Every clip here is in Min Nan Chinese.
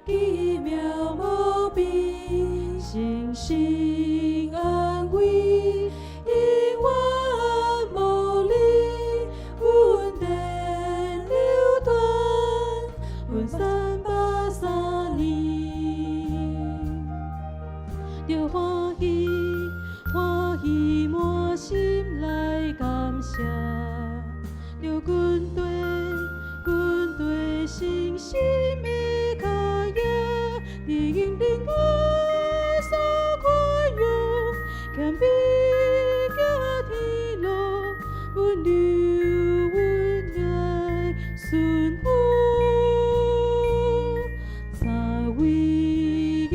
奇妙無比，誠實安慰，永遠無離，恩典流傳，分303年。著歡喜，歡喜滿心來感謝，著軍隊，軍隊信心的腳印，伫引領愛所寬容，謙卑行天路，溫柔溫來順服。三位一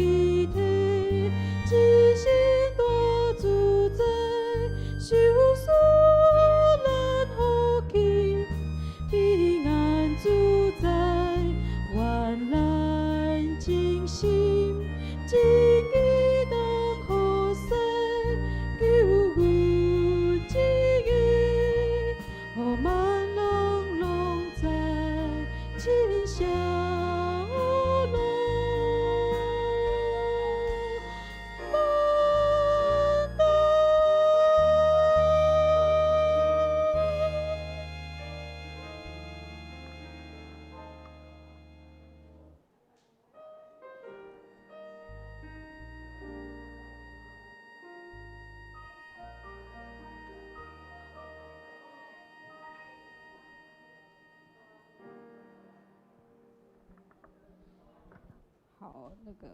體，一心大自在，受事咱福氣，平安自在，患難真心，真義當服侍，救阮旨意，予萬人攏知真相路。萬代。 好，那個。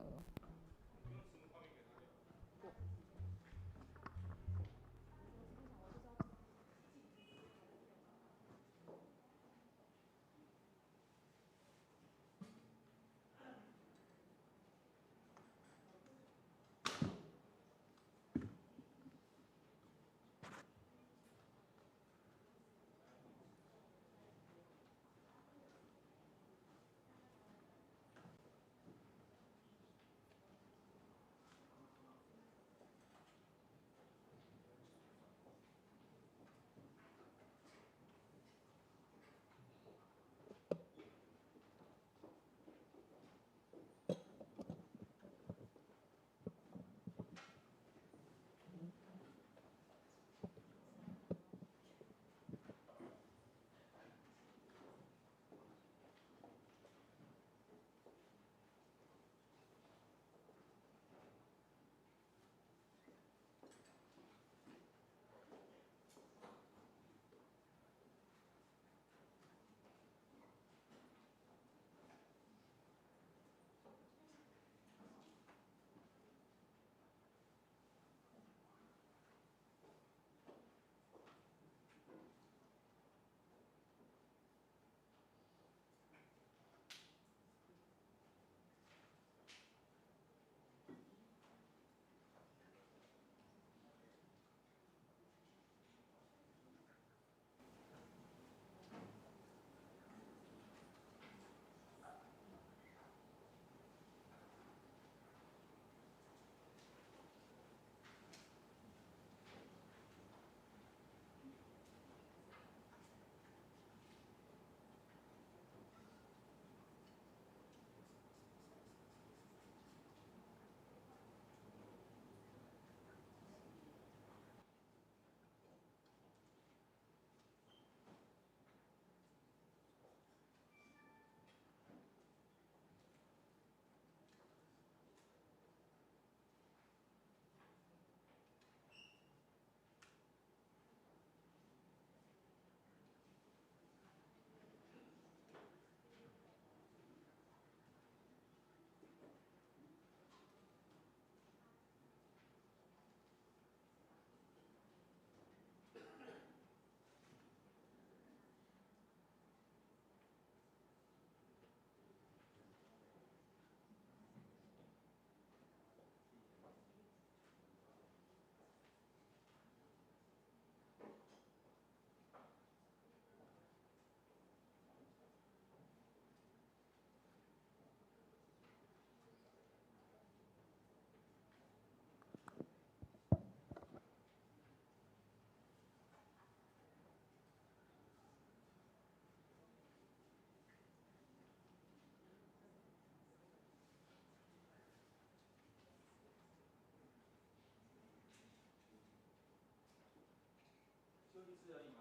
支而已嗎？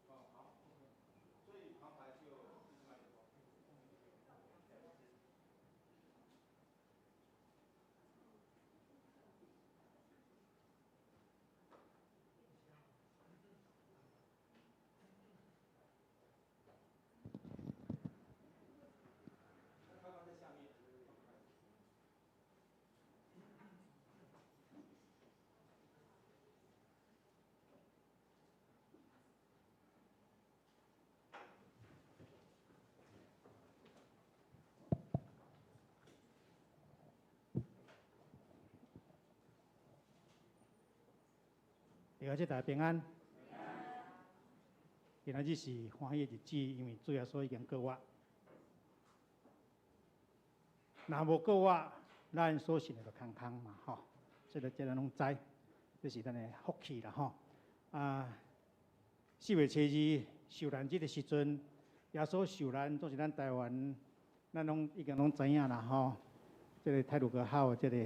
哦，好，所以旁白就一支麥克風。那開關在下面。弟兄姊妹平安。今仔日是歡喜的日子，因為主耶穌已經復活。若無復活，咱所信的就空空嘛，吼。這個攏知，這是咱的福氣啦，吼。啊，4月7日受難日的時陣，耶穌受難，總是咱台灣，咱攏已經攏知影啦，吼。這個太魯閣號這個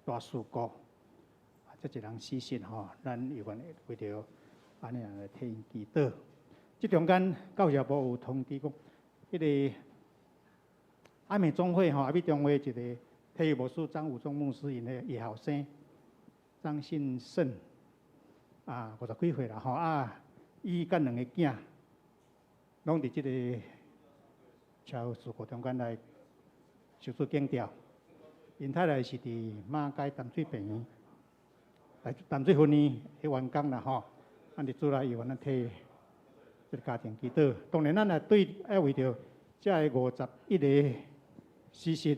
大事故。這一人死訊吼，咱有緣為著按呢來替𪜶祈禱。這中間教協部有通知講，彼個阿美總會吼，阿美中會一個體育牧師張武忠牧師，𪜶的伊後生張信勝啊，五十幾歲啦吼啊，伊佮兩个囝，攏佇這個車禍事故中間來受主敬吊。𪜶太太是佇馬偕淡水病院。來淡水分院的員工啦吼，咱佇主內猶原咱替這個家庭祈禱。當然，咱也對愛為著這个51個死屍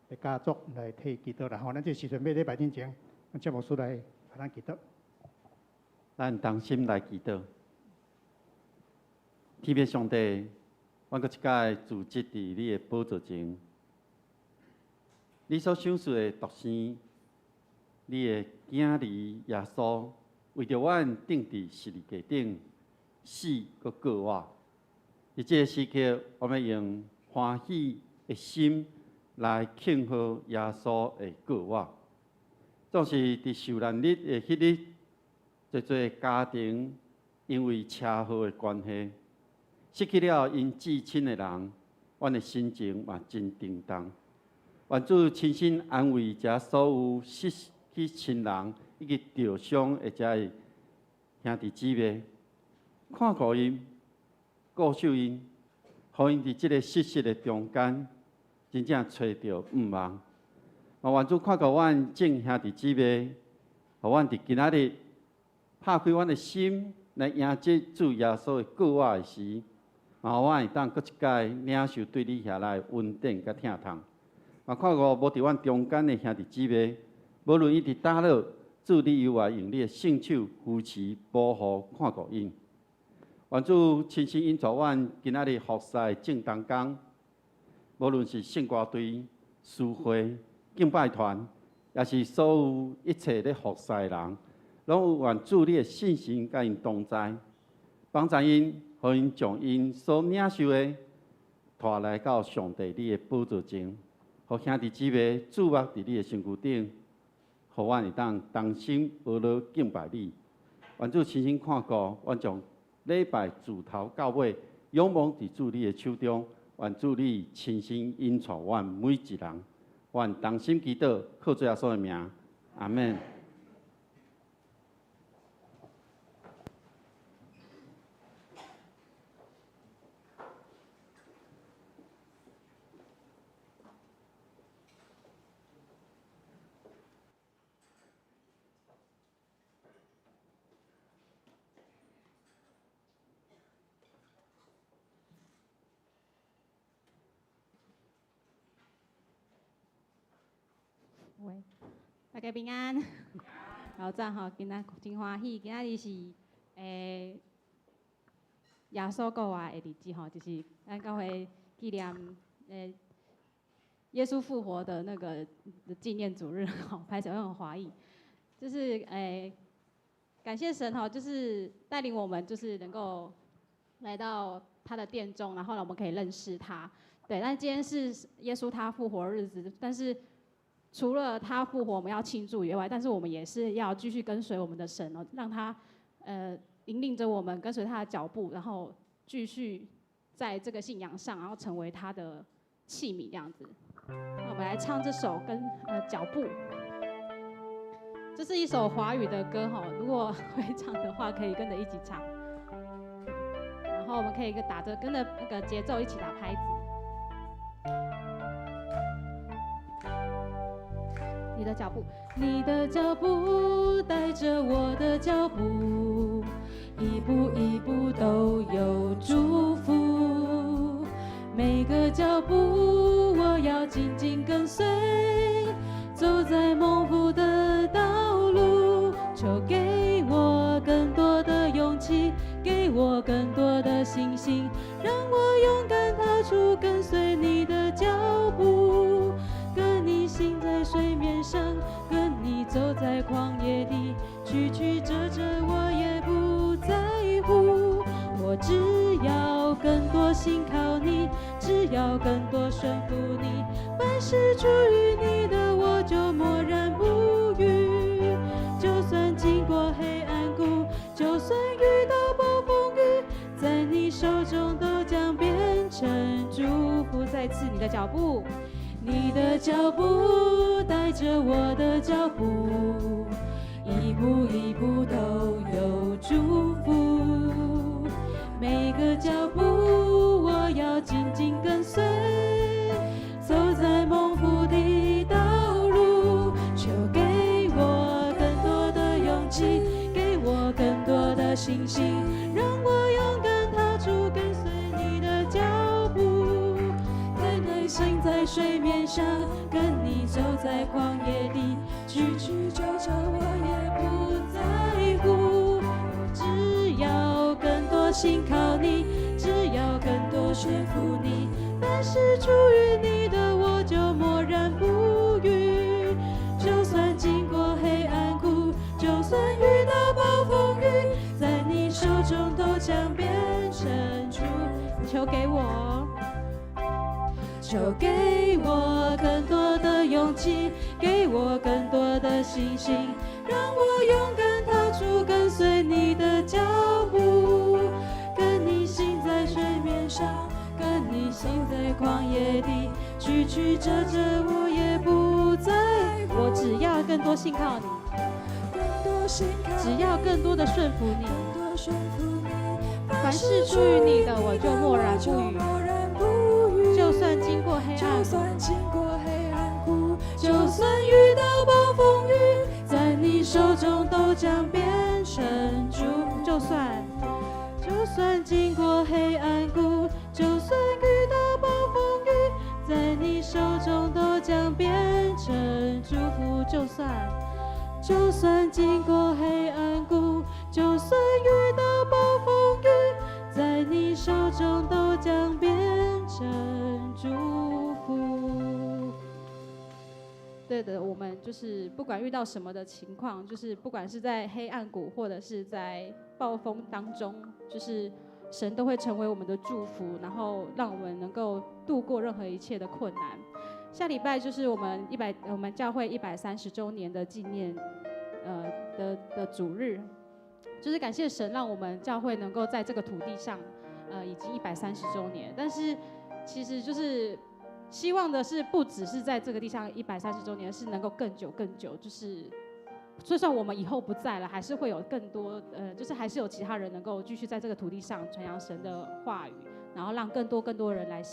的家族來替祈禱啦吼。咱這時陣欲禮拜進前，咱請牧師來共咱祈禱。咱同心來祈禱。天父上帝，阮閣一擺佇佇你的寶座前，你所賞賜的獨生，你的囝兒耶穌，為著阮釘佇十字架頂死閣復活。佇這个時刻，我們用歡喜的心來慶賀耶穌的復活。總是佇受難日的彼日，濟濟家庭因為車禍的關係，失去了𪜶至親的人，阮的心情嘛真沉重。願主親身安慰遮所有失去親人以及著傷的遮个兄弟姊妹，看顧𪜶，顧守𪜶，予𪜶佇這个失失的中間，真正揣著盼望。嘛願主看顧阮眾兄弟姊妹，予阮佇今仔日拍開阮的心來迎接主耶穌的復活的時，嘛予阮會當閣一擺領受對你遐來的恩典佮疼痛。嘛看顧無佇阮中間的兄弟姊妹，無論伊佇佗落，主你猶會用你的聖手扶持、保護、看顧𪜶。願主親身引導阮今仔日服侍的眾同工，無論是聖歌隊、司會、敬拜團，抑是所有一切咧服侍的人，攏有願主你的聖神佮𪜶同在，幫助𪜶，予𪜶將𪜶所領受的帶來到上帝你的寶座前，予兄弟姊妹注目佇你的身軀頂，予阮會當同心合樂敬拜你。願主親身看顧，阮從禮拜自頭到尾，仰望佇主你的手中。願主你親身引帶阮每一人，阮同心祈禱，靠主耶穌的名，阿們。喂，大家平安。老早吼，今仔真歡喜，今仔日是耶穌復活的日子吼，就是咱教會紀念耶穌復活的那個紀念主日吼，歹勢用華語，就是感謝神吼，就是帶領我們，就是能夠來到他的殿中，然後呢，我們可以認識他。对，但今天是耶稣他复活的日子，但是除了他复活我们要庆祝以外，但是我们也是要继续跟随我们的神哦，让他引领着我们跟随他的脚步，然后继续在这个信仰上，然后成为他的器皿这样子。那我们来唱这首跟脚步，这是一首华语的歌哈，如果会唱的话，可以跟着一起唱。然后我们可以打着跟着那个节奏一起打拍子。你的脚步，你的脚步带着我的脚步，一步一步都有祝福。每个脚步我要紧紧跟随，走在蒙福的道路。求给我更多的勇气，给我更多的信心，让我勇敢踏出跟随你的脚步。跟你行在水面上，跟你走在旷野地，曲曲折折我也不在乎。我只要更多信靠你，只要更多顺服你，凡事出于你的，我就默然不语。就算经过黑暗谷，就算遇到暴风雨，在你手中都将变成祝福。再次，你的脚步。你的脚步带着我的脚步，一步一步都有祝福。每个脚步我要紧紧跟随，走在蒙福的道路。求给我更多的勇气，给我更多的信心，让我勇敢踏出跟随你的脚步。跟你行在水面上，跟你走在旷野地，曲曲折折我也不在乎。我只要更多信靠你，只要更多顺服你，凡事出于你的，我就默然不语。就算经过黑暗谷，就算遇到暴风雨，在你手中都将变成祝福。求给我。求给我更多的勇气，给我更多的信心，让我勇敢踏出跟随你的脚步，跟你行在水面上，跟你行在旷野地，曲曲折折我也不在乎。我只要更多信靠你，更多信靠只要更多的顺服你，更多顺服你，凡事出于你的，我就默然不语。默然不语。就算经过黑暗就算经过黑暗谷，就算遇到暴风雨，在你手中都将变成祝福。就算经过黑暗谷，就算遇到暴风雨，在你手中都将变成祝福。就算经过黑暗谷，就算遇到暴风雨，在你手中都将变成祝福。对的，我们就是不管遇到什么的情况，就是不管是在黑暗谷或者是在暴风当中，就是神都会成为我们的祝福，然后让我们能够度过任何一切的困难。下礼拜就是我们教会130周年的纪念，的主日，就是感谢神让我们教会能够在这个土地上，已经130周年。但是其实就是希望的是，不只是在这个地上一百三十周年，是能够更久更久。就是就算我们以后不在了，还是会有更多，就是还是有其他人能够继续在这个土地上传扬神的话语，然后让更多更多人来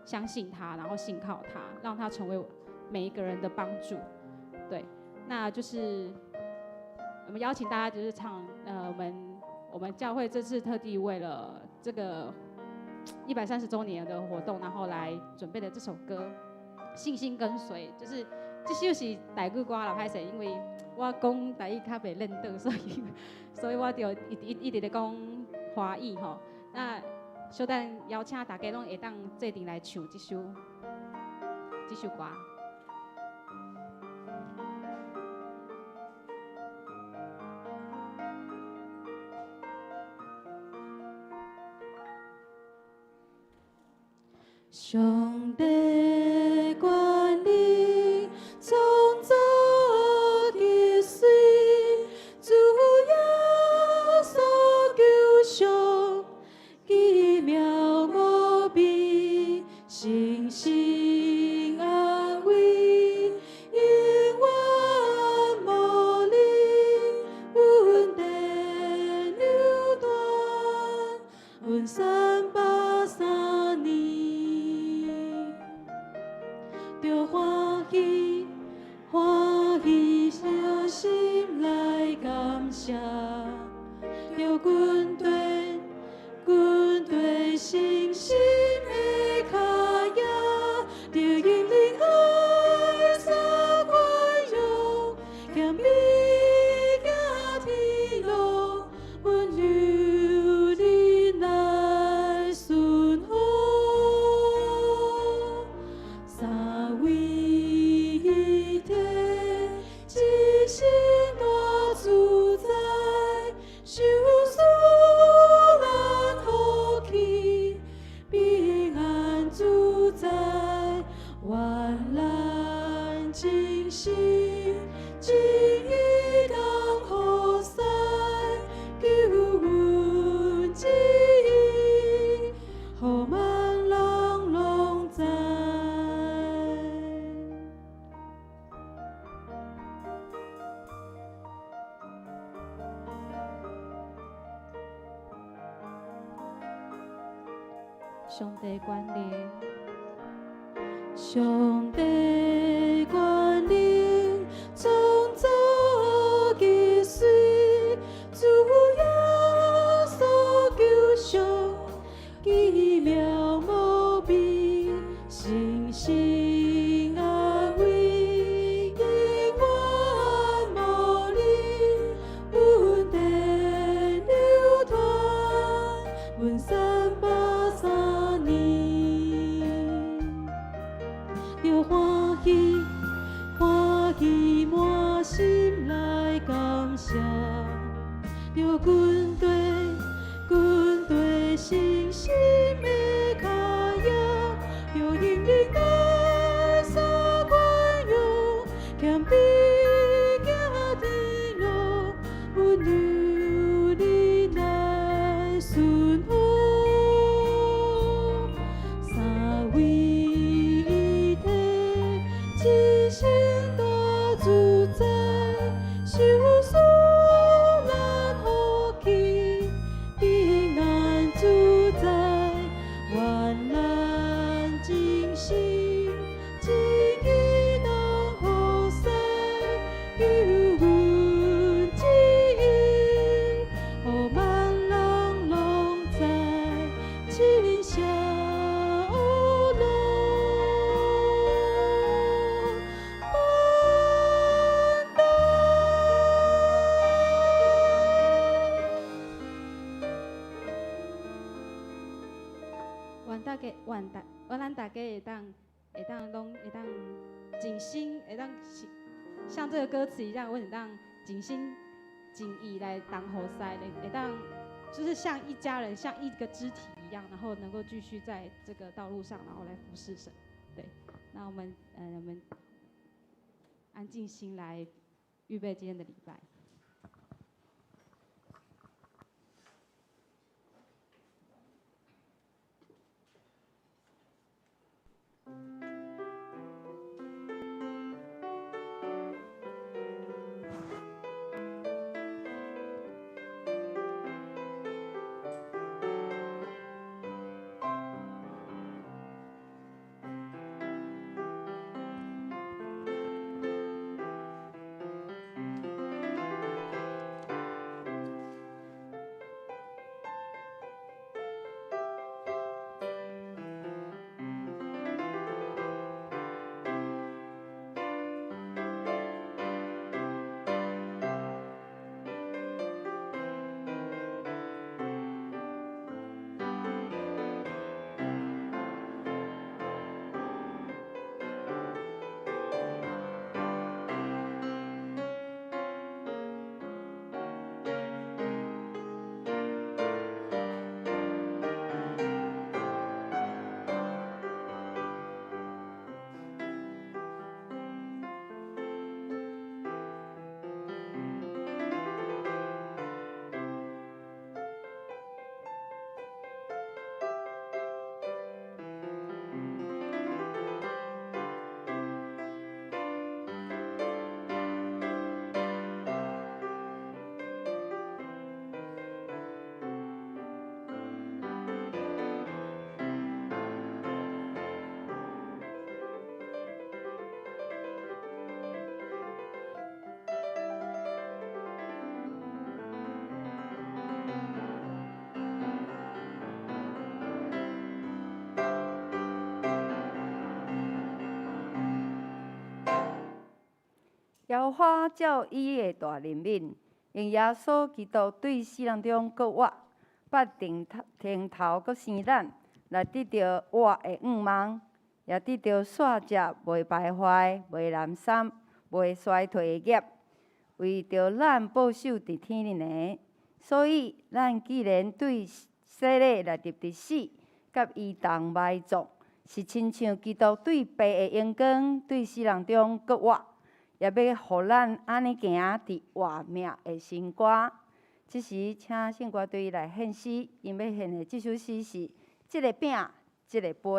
相信他，然后信靠他，让他成为每一个人的帮助。对，那就是我们邀请大家就是唱，我们教会这次特地为了这个130周年的活动，然后来准备的这首歌《信心跟随》，就是这首是台语歌啦，歹势，因为我讲台语较袂轮转，所以我就一直咧讲华语吼。那小等邀请大家拢会当做阵来唱这首歌。上帝權能創造吉水，主耶穌救贖，奇妙無比，深深安慰，永遠無離，阮的兩斷，阮383年。著歡喜，歡喜誠心來感謝，著軍隊，軍隊信心的跤印，著引領愛灑寬容，謙卑行天路，溫柔忍耐順服。三位一體，一心大自在，受使咱福氣，平安自在，患難真心，真意同服侍，救阮旨意，予萬人攏知。上帝權能，上帝權能創造吉水，主耶穌救贖，奇妙無比，深深安慰，永遠無離，阮的兩斷，阮383年。著歡喜，歡喜滿心來感謝，著軍隊，軍隊信心的跤印，著引領愛灑寬容，謙卑行天路，溫柔忍耐順服。三位一體，一心大自在，受使咱福氣，平安自在，患難真心，真意同服侍，救阮旨意，予萬人攏知，真謝羅萬代。願大家，願大，願咱大家會當，會當攏會當盡心，會當像這個歌詞一樣，阮會當盡心盡意來當服侍，會當就是像一家人，像一個肢體一樣，然後能夠繼續在這個道路上，然後來服侍神。對，那我們安靜心來預備今天的禮拜。上耶和華照伊的大憐憫，用耶穌基督對死人中閣活，捌重頭閣生咱，來得著活的向望，也得著紲食袂敗壞、袂濫散、袂衰退的業，為著咱保守佇天頂的。所以，咱既然對洗禮來入佇死，佮伊同埋葬，是親像基督對父的榮光，對死人中閣活，也欲予咱按呢行佇活命的新歌。這時，請聖歌隊來獻詩，𪜶欲獻的這首詩是《這个餅，這个杯》。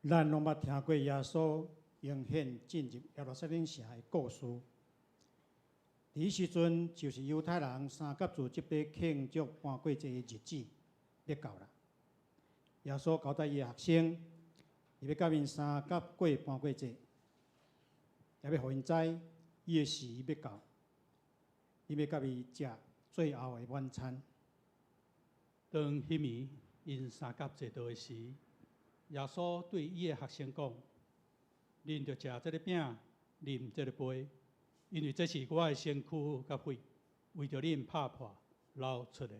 咱攏捌聽過耶穌迎顯進入耶路撒冷城的故事。佇彼時陣，就是猶太人三甲住這擺慶祝盤過節的日子欲到啦。耶穌交代伊的學生，伊欲佮𪜶相佮過盤過節，也欲予𪜶知伊的時欲到，伊欲佮伊食最後的晚餐。當彼暝𪜶相佮坐桌的時，耶穌對伊的學生講：恁著食這个餅，啉這个杯，因為這是我的身軀佮血，為著恁拍破流出的。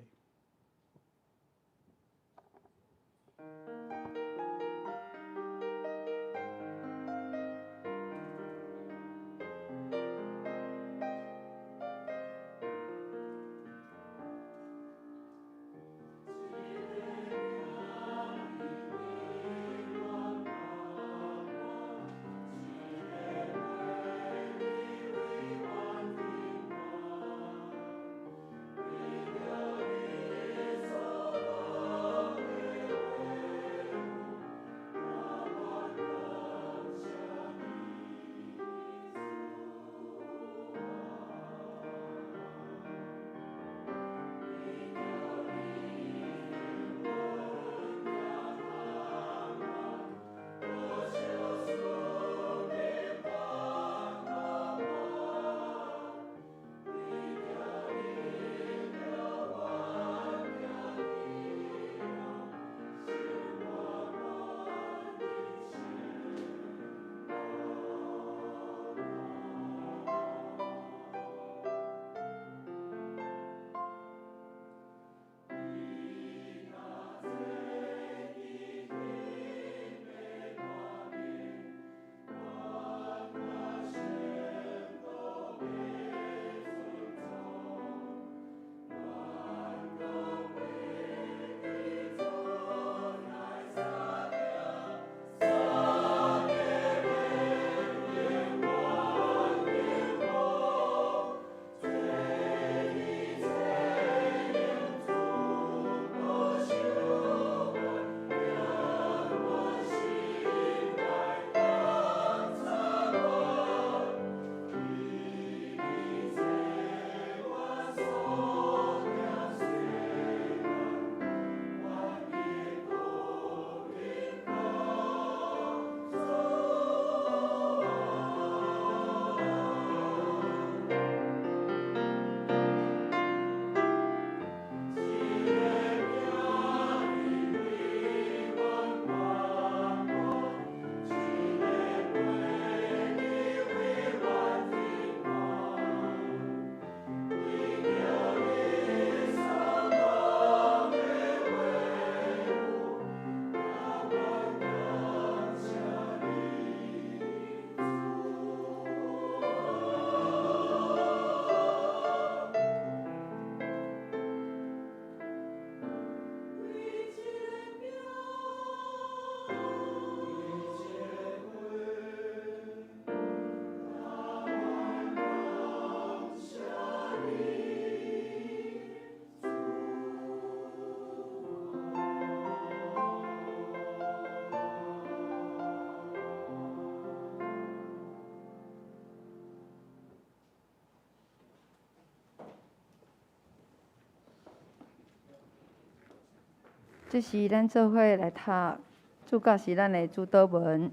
這時咱做伙來讀，主教是咱的主禱文，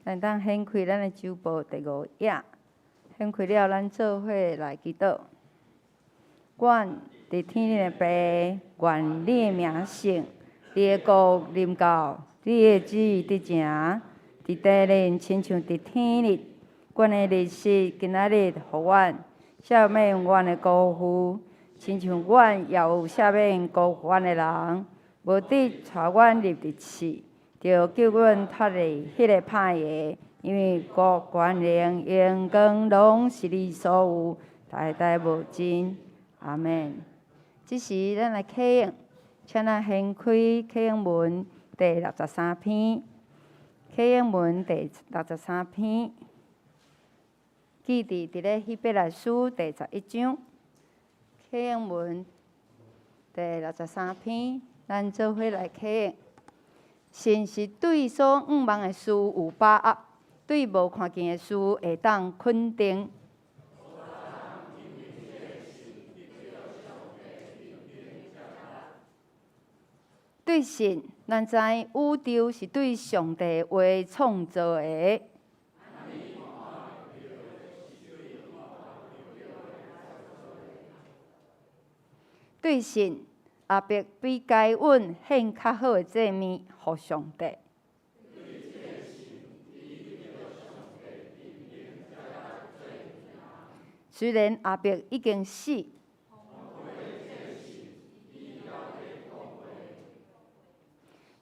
咱當掀開咱的周報第五頁，掀開了，咱做伙來祈禱。阮佇天頂的父，願你的名聖，你的國臨到，你的旨意得成，佇地裡親像佇天裡。阮的日食今仔日予阮，赦免阮的辜負，親像阮也有赦免辜負阮的人。無得帶阮入佇試，著救阮脫離彼个歹的。因為國權能榮光攏是你所有，代代無盡。阿門。這時，咱來啟應，請咱掀開啟應文第六十三篇。啟應文第六十三篇，記佇咧希伯來書第11章。啟應文第六十三篇，咱做伙來啟應。信是對所向望的事有把握，對無看見的事會當肯定。對信，咱知宇宙是對上帝話創造的。對信，亞伯比該隱獻較好的祭物予上帝。雖然亞伯已經死，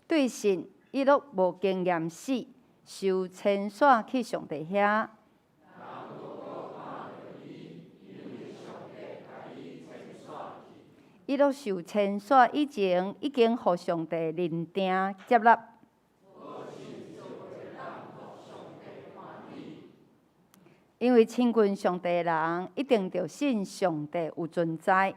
對信以諾無經驗死，受遷徙去上帝遐。以諾受遷徙以前，已經予上帝認定接納。因為親近上帝的人，一定著信上帝有存在。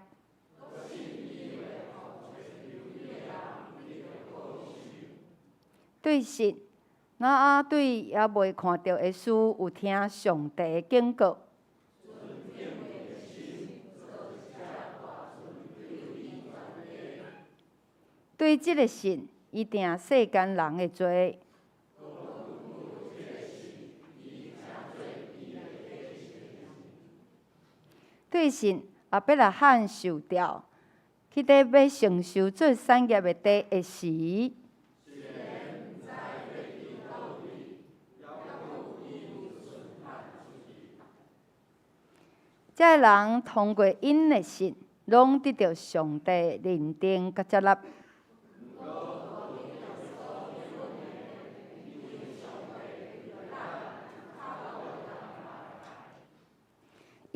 對信，挪亞對猶未看著的事有聽上帝的警告。對這个信，伊定世間人的罪。對信，亞伯拉罕受調，去佇欲承受做產業的地的時，這个人通過𪜶的信，攏得著上帝認定佮接納。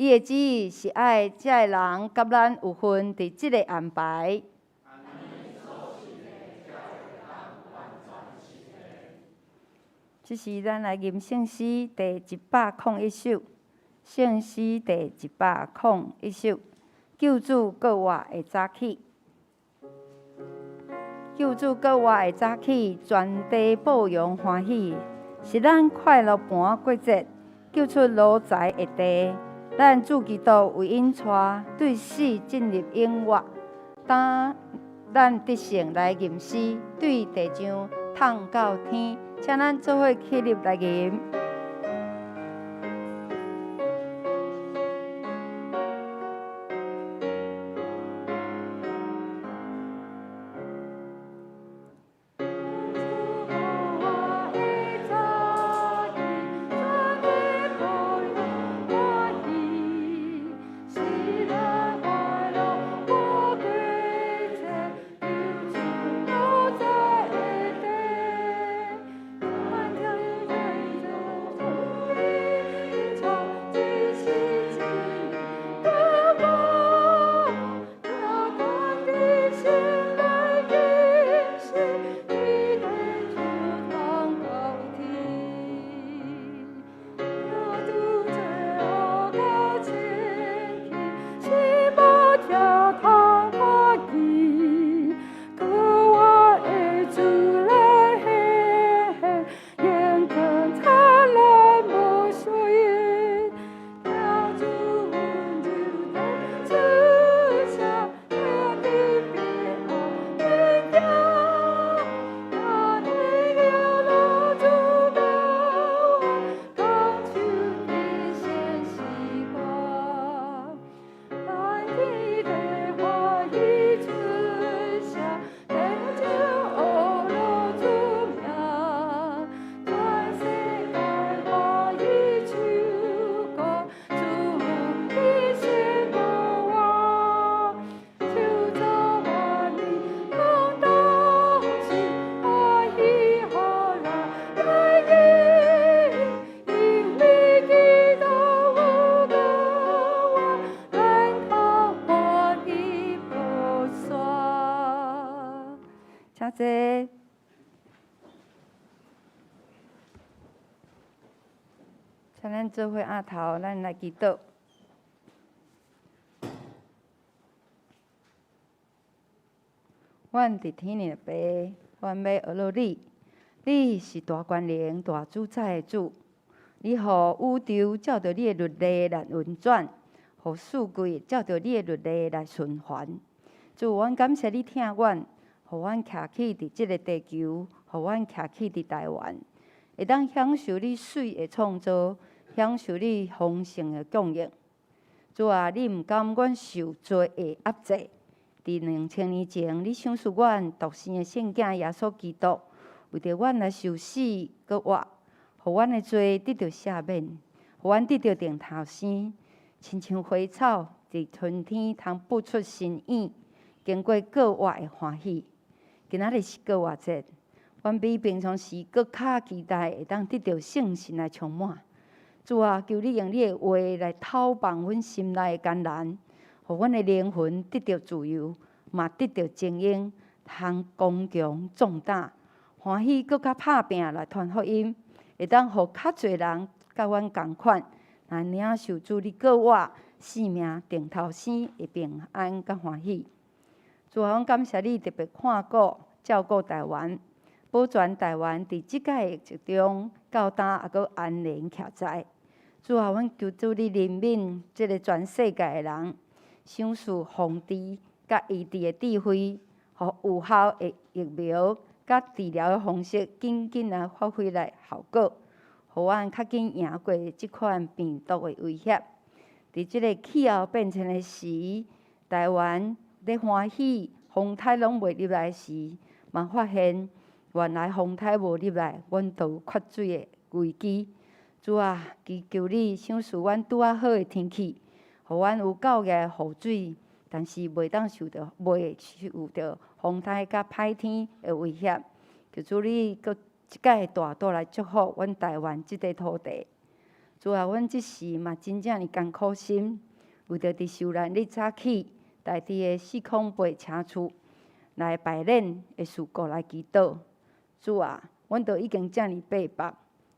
伊的旨意是愛這个人佮咱有份佇這个安排。這時，咱來吟聖詩第101首，聖詩第101首，救主閣活的早起，救主閣活的早起，全地報揚歡喜，是咱快樂盤過節，救出奴才的地。咱主基督為𪜶帶，對死進入永活。當咱得勝來吟詩，對地上淌到天，請咱做伙起立來吟。請咱做伙徛頭，咱來祈禱。阮佇天的爸，阮欲阿樂你，你是大權能、大主宰的主，你予宇宙照著你的律例來運轉，予四季照著你的律例來循環。主，阮感謝你疼阮，予阮徛起佇這个地球，予阮徛起佇台灣，會當享受你媠的創造，享受你豐盛的供應。主啊，你毋甘阮受罪的壓制。佇2000年前，你賞賜阮獨生的聖囝耶穌基督，為著阮來受死閣活，予阮的罪得著赦免，予阮得著重頭生，親像花草佇春天通布出新葉，經過復活的歡喜。今仔日是復活節，阮比平常時閣較期待會當得著聖神來充滿。主啊，求你用你的話來透放阮心內的艱難，予阮的靈魂得著自由，嘛得著精英，通剛強壯膽，歡喜閣較拍拚來傳福音，會當予較濟人佮阮仝款，來領受主你復活生命重頭生的平安佮歡喜。主啊，阮感謝你特別看顧照顧台灣，保全台灣佇這擺疫情中到今猶閣安然徛在。主啊，阮求主你憐憫這个全世界的人，賞賜防治佮醫治的智慧，予有效的疫苗佮治療的方式，緊緊來發揮來效果，予阮較緊贏過這款病毒的威脅。佇這个氣候變遷的時，台灣咧歡喜風颱攏袂入來時，嘛發現原來風颱無入來，阮就有缺水的危機。主啊，祈求你賞賜阮拄仔好的天氣，予阮有夠的雨水，但是袂受著風颱佮歹天的威脅。求主你閣一擺大大來祝福阮台灣這塊土地。主啊，阮這時嘛真正的艱苦心，為著佇受難日早起，代佇的408車處來排練的事故來祈禱。主啊，阮都已經遮爾八百，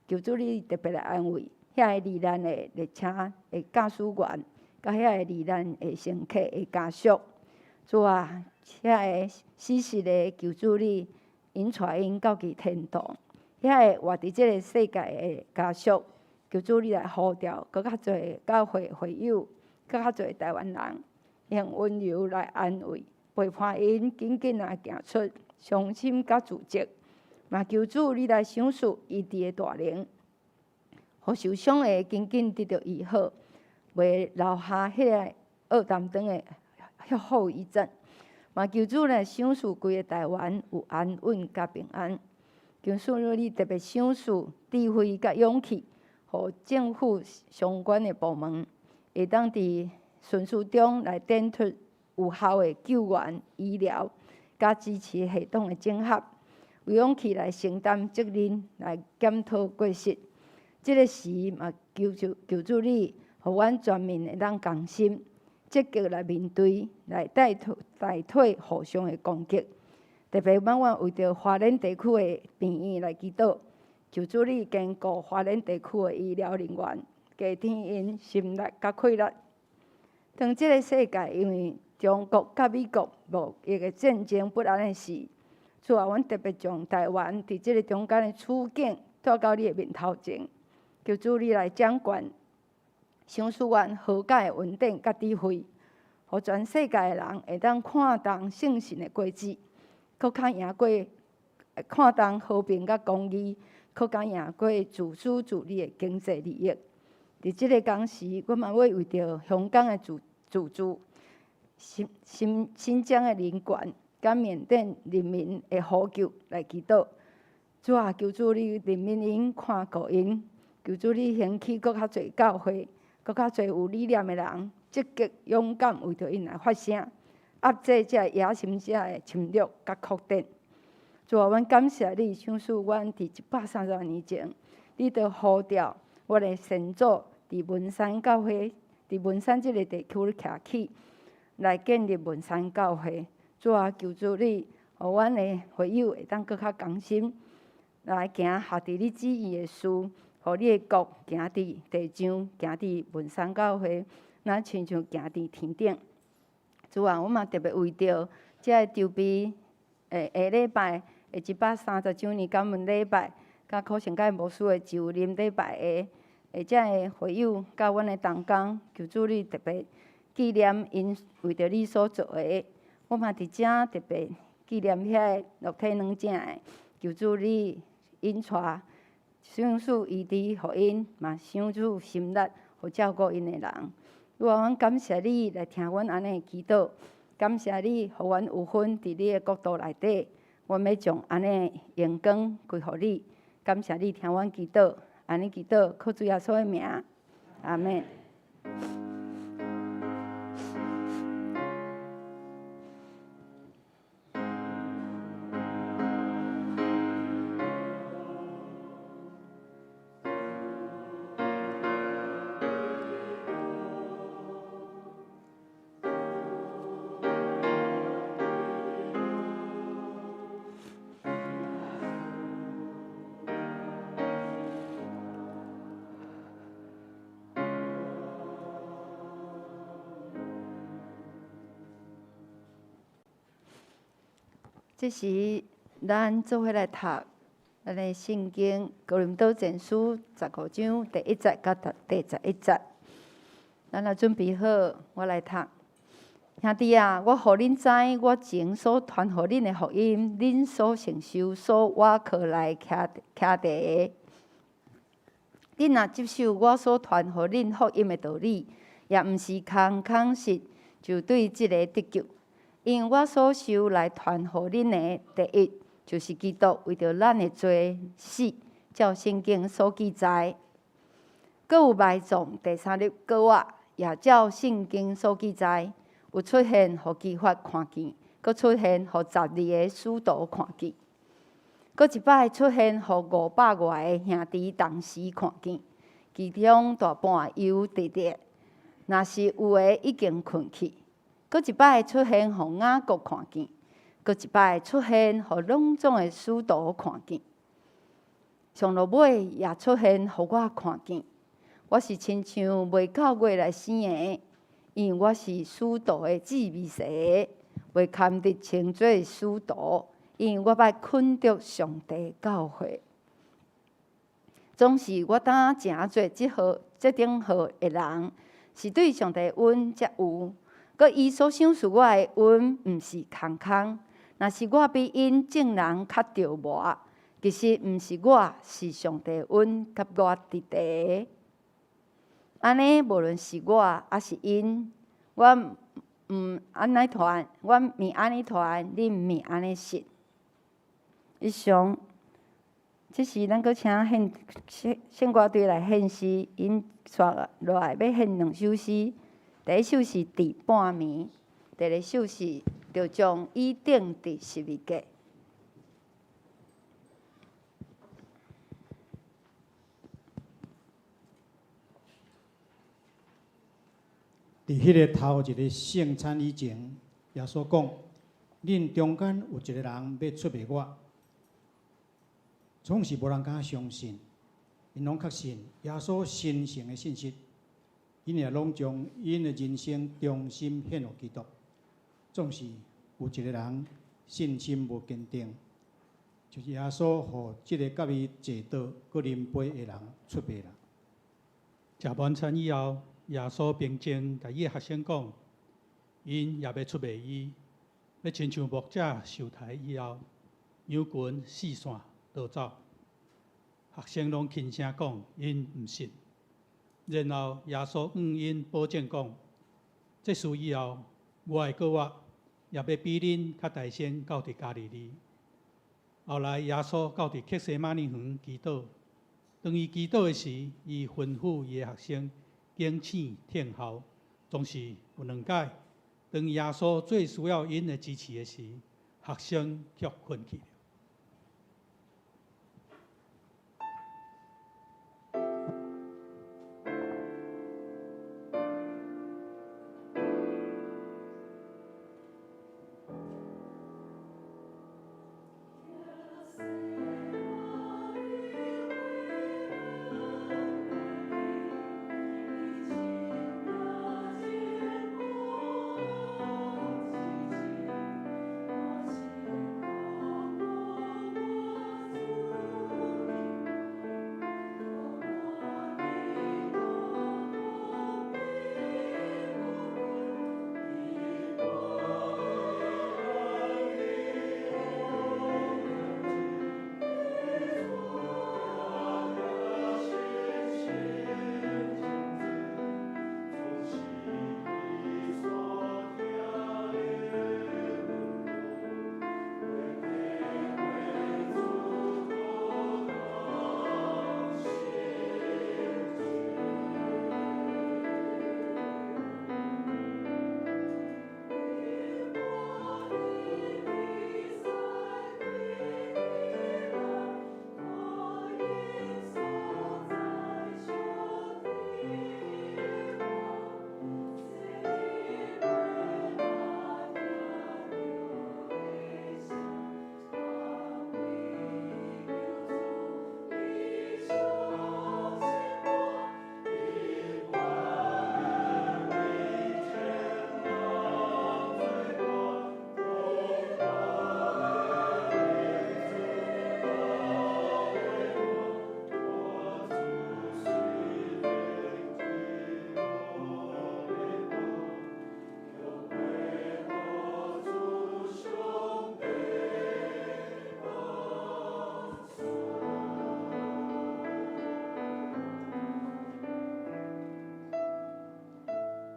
求主你特別來安慰遐個罹難的列車的駕駛員，佮遐個罹難的乘客的家屬。主啊，遐個死屍的，求主你引帶𪜶到去天堂。遐個活佇這个世界的家屬，求主你來呼召閣較濟教會會友，閣較濟台灣人，用溫柔來安慰，陪伴𪜶緊緊來行出傷心佮自責。嘛求主你來賞賜醫治的大能，予受傷的緊緊得著醫好，袂留下彼个惡擔當的後遺症。嘛求主來賞賜規个台灣有安穩佮平安。求主你特別賞賜智慧佮勇氣，予政府相關的部門會當佇順序中來展出有效的救援、醫療佮支持系統的整合，有勇氣來承擔責任，來檢討過失。這个時嘛，求主求主你，予阮全民會當共心，積極來面對，來代退代退互相的攻擊。特別阮阮為著花蓮地區的病院來祈禱，求主你堅固花蓮地區的醫療人員，加添𪜶心力佮氣力。當這个世界因為中國佮美國貿易的戰爭不安的時，主啊，阮特別將台灣佇這个中間的處境帶到你的面頭前，求主你來掌權，賞賜阮和解的恩典佮智慧，予全世界的人會當看重聖神的果子，閣較贏過看重和平佮公義，閣較贏過自私自利的經濟利益。佇這个同時，阮嘛欲為著香港的自自治、新新新疆的人權、佮緬甸人民的呼救來祈禱。主啊，求主你憐憫𪜶，看顧𪜶，求主你興起閣較濟教會，閣較濟有理念的人，積極勇敢為著𪜶來發聲，壓制這野心者的侵略佮擴展。主啊，阮感謝你，賞賜阮佇130年前，你就呼召阮的先祖佇文山教會，佇文山這个地區徛起，來建立文山教會。主啊，求主你，予阮的會友會當閣較同心來行合佇你旨意的事，予你的國行佇地上，行佇文山教會，若親像行佇天頂。主啊，阮嘛特別為著這个籌備，下禮拜的130週年感恩禮拜，佮可勝解牧師的就任禮拜的，這个會友佮阮的同工，求主你特別紀念𪜶為著你所做的。我嘛佇遮特別紀念遐個落體軟正的，求主你引帶賞賜醫治予𪜶，嘛賞賜心力，予照顧𪜶的人。主啊，阮感謝你來聽阮按呢祈禱，感謝你予阮有份佇你的國度內底，阮欲將按呢榮光歸予你。感謝你聽阮祈禱，按呢祈禱靠主耶穌的名，阿們。這時，咱做伙來讀咱的聖經《哥林多前書》15章第一節到第11節。咱若準備好，我來讀。兄弟啊，我予恁知，我前所傳予恁的福音，恁所承受、所倚靠來徛徛佇的。恁若接受我所傳予恁福音的道理，也毋是空空實，就對這个得救。因為我所受來傳予恁的，第一就是基督為著咱的罪死，照聖經所記載；閣有埋葬，第三日閣活，也照聖經所記載。有出現予磯法看見，閣出現予12個使徒看見，閣一擺出現予500外个兄弟同時看見，其中大半猶佇咧，若是有的已經睏去。閣一擺出現予雅各看見，閣一擺出現予攏總的使徒看見，上落尾也出現予我看見。我是親像袂夠月來生的，因為我是使徒的姊妹婿，袂堪得稱做使徒，因為我捌捆著上帝教會。總是我當成做這號這等號的人，是對上帝恩才有。閣伊所賞賜我的恩，毋是空空。若是我比𪜶眾人較著磨，其實毋是我，是上帝恩佮我佇佇。按呢，無論是我抑是𪜶，我毋按呢傳，我毋按呢傳，恁毋按呢信。以上，這時咱閣請獻獻歌隊來獻詩，𪜶紲落來欲獻兩首詩。第一首是佇半暝，第二首是著將伊釘佇十字架。佇彼个頭一个聖餐以前，耶穌講：恁中間有一个人欲出賣我，總是無人敢相信，𪜶攏確信耶穌神聖的信息。𪜶也攏將𪜶的人生忠心獻予基督。總是有一个人信心無堅定，就是耶穌予這个佮伊坐桌、閣啉杯的人出賣啦。食晚餐以後，耶穌平靜共伊的學生講，𪜶也欲出賣伊，欲親像牧者受刣以後，羊群四散逃走。學生攏輕聲講，𪜶毋信。然後耶穌向𪜶保證講：這事以後，我會閣活，也欲比恁較大先到佇加利利。後來耶穌到佇客西馬尼園祈禱，當伊祈禱的時，伊吩咐伊的學生警醒聽候。總是有兩擺，當耶穌最需要𪜶的支持的時，學生卻睏去了。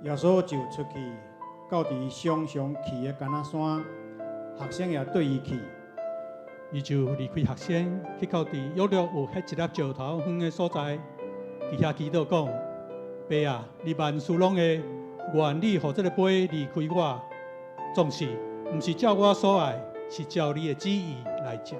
耶穌就出去，到佇常常去的橄欖山，學生也綴伊去。伊就離開學生，去到佇約略有彼一粒石頭遠的所在，佇遐祈禱講：爸啊，你萬事攏會，願你予這个杯離開我，總是毋是照我所愛，是照你的旨意來成。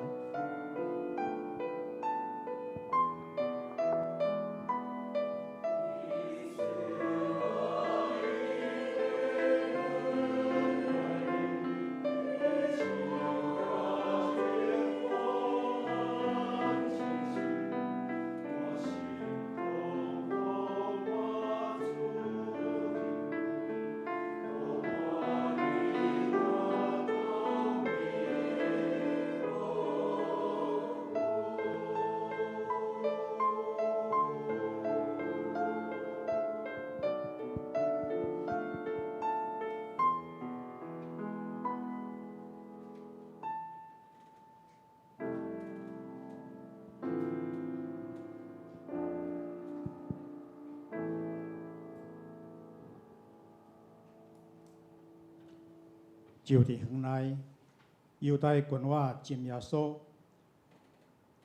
就佇園內，猶大群仔浸耶穌，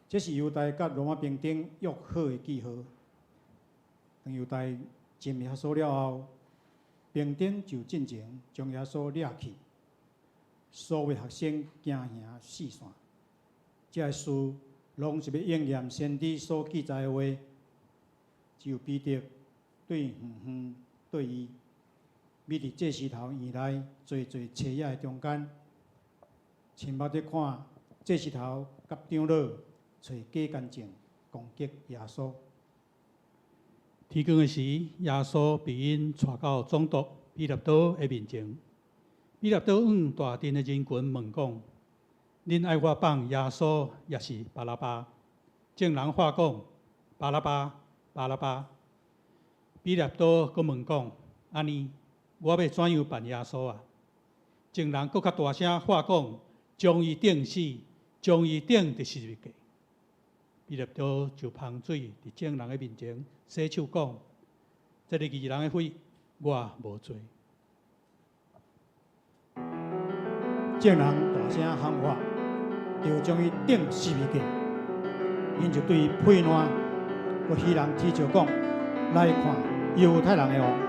這是猶大佮羅馬兵丁約好的記號。當猶大浸耶穌了後，兵丁就進前將耶穌掠去。所有學生驚嚇四散。這个事攏是欲應驗先知所記載的話。只有彼得對遠遠綴伊。覕佇祭司頭院內濟濟冊仔的中間，親目咧看祭司頭佮長老揣假見證攻擊耶穌。天光的時，耶穌被𪜶帶到總督彼拉多的面前。彼拉多向大陣的人群問講：恁愛我放耶穌，抑是巴拉巴？眾人喊講：巴拉巴，巴拉巴。彼拉多閣問講：按呢，我欲怎樣辦耶穌啊？眾人閣較大聲喊講：將伊釘死，將伊釘佇十字架。彼拉多就芳水佇眾人的面前洗手講：這个義人的血，我無罪。眾人大聲喊喝，就將伊釘十字架。𪜶就對伊呸爛，閣彼人恥笑講：來看猶太人的王。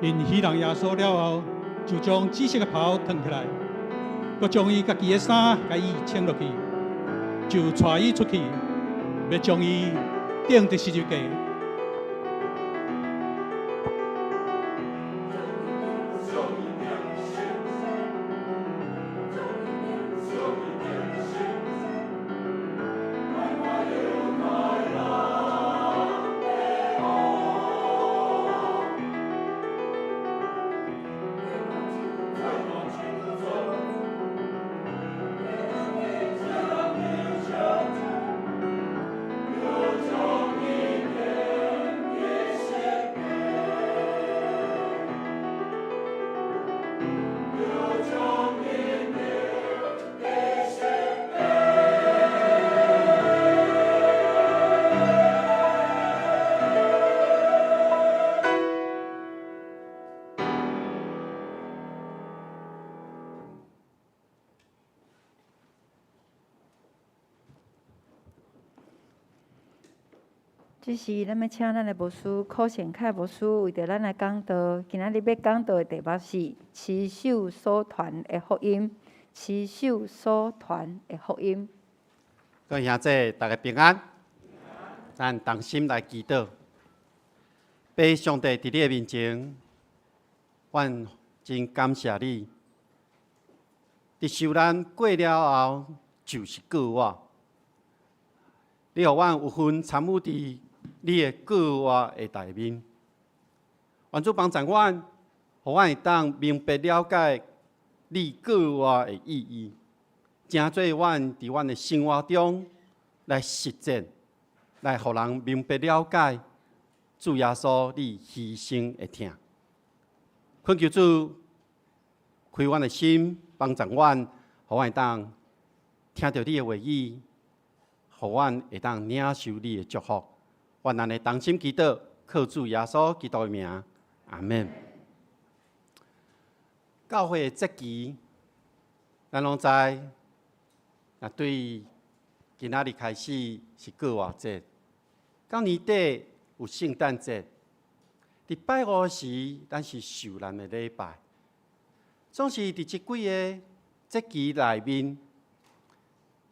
𪜶戲弄耶穌了後，就將紫色的袍脫起來，閣將伊家己的衫共伊穿落去，就帶伊出去，欲將伊釘佇十字架。這時，咱欲請咱的牧師柯賢凱牧師為著咱來講道。今仔日欲講道的題目是持守所傳的福音。持守所傳的福音。各位兄弟，大家平安。咱同心來祈禱。父上帝佇你的面前，阮真感謝你。佇受難過了後，就是復活。你予阮有份參與佇你的復活的內面。願主幫助阮，予阮會當明白了解你復活的意義，成做阮佇阮的生活中來實踐，來予人明白了解主耶穌你犧牲的疼。懇求主開阮的心，幫助阮，予阮會當聽著你的話語，予阮會當領受你的祝福。願咱的同心祈禱，靠主耶穌基督的名，阿們。教會的節期，咱攏知，若對今仔日開始是復活節，到年底有聖誕節。佇拜五時，咱是受難的禮拜。總是佇這幾个節期內面，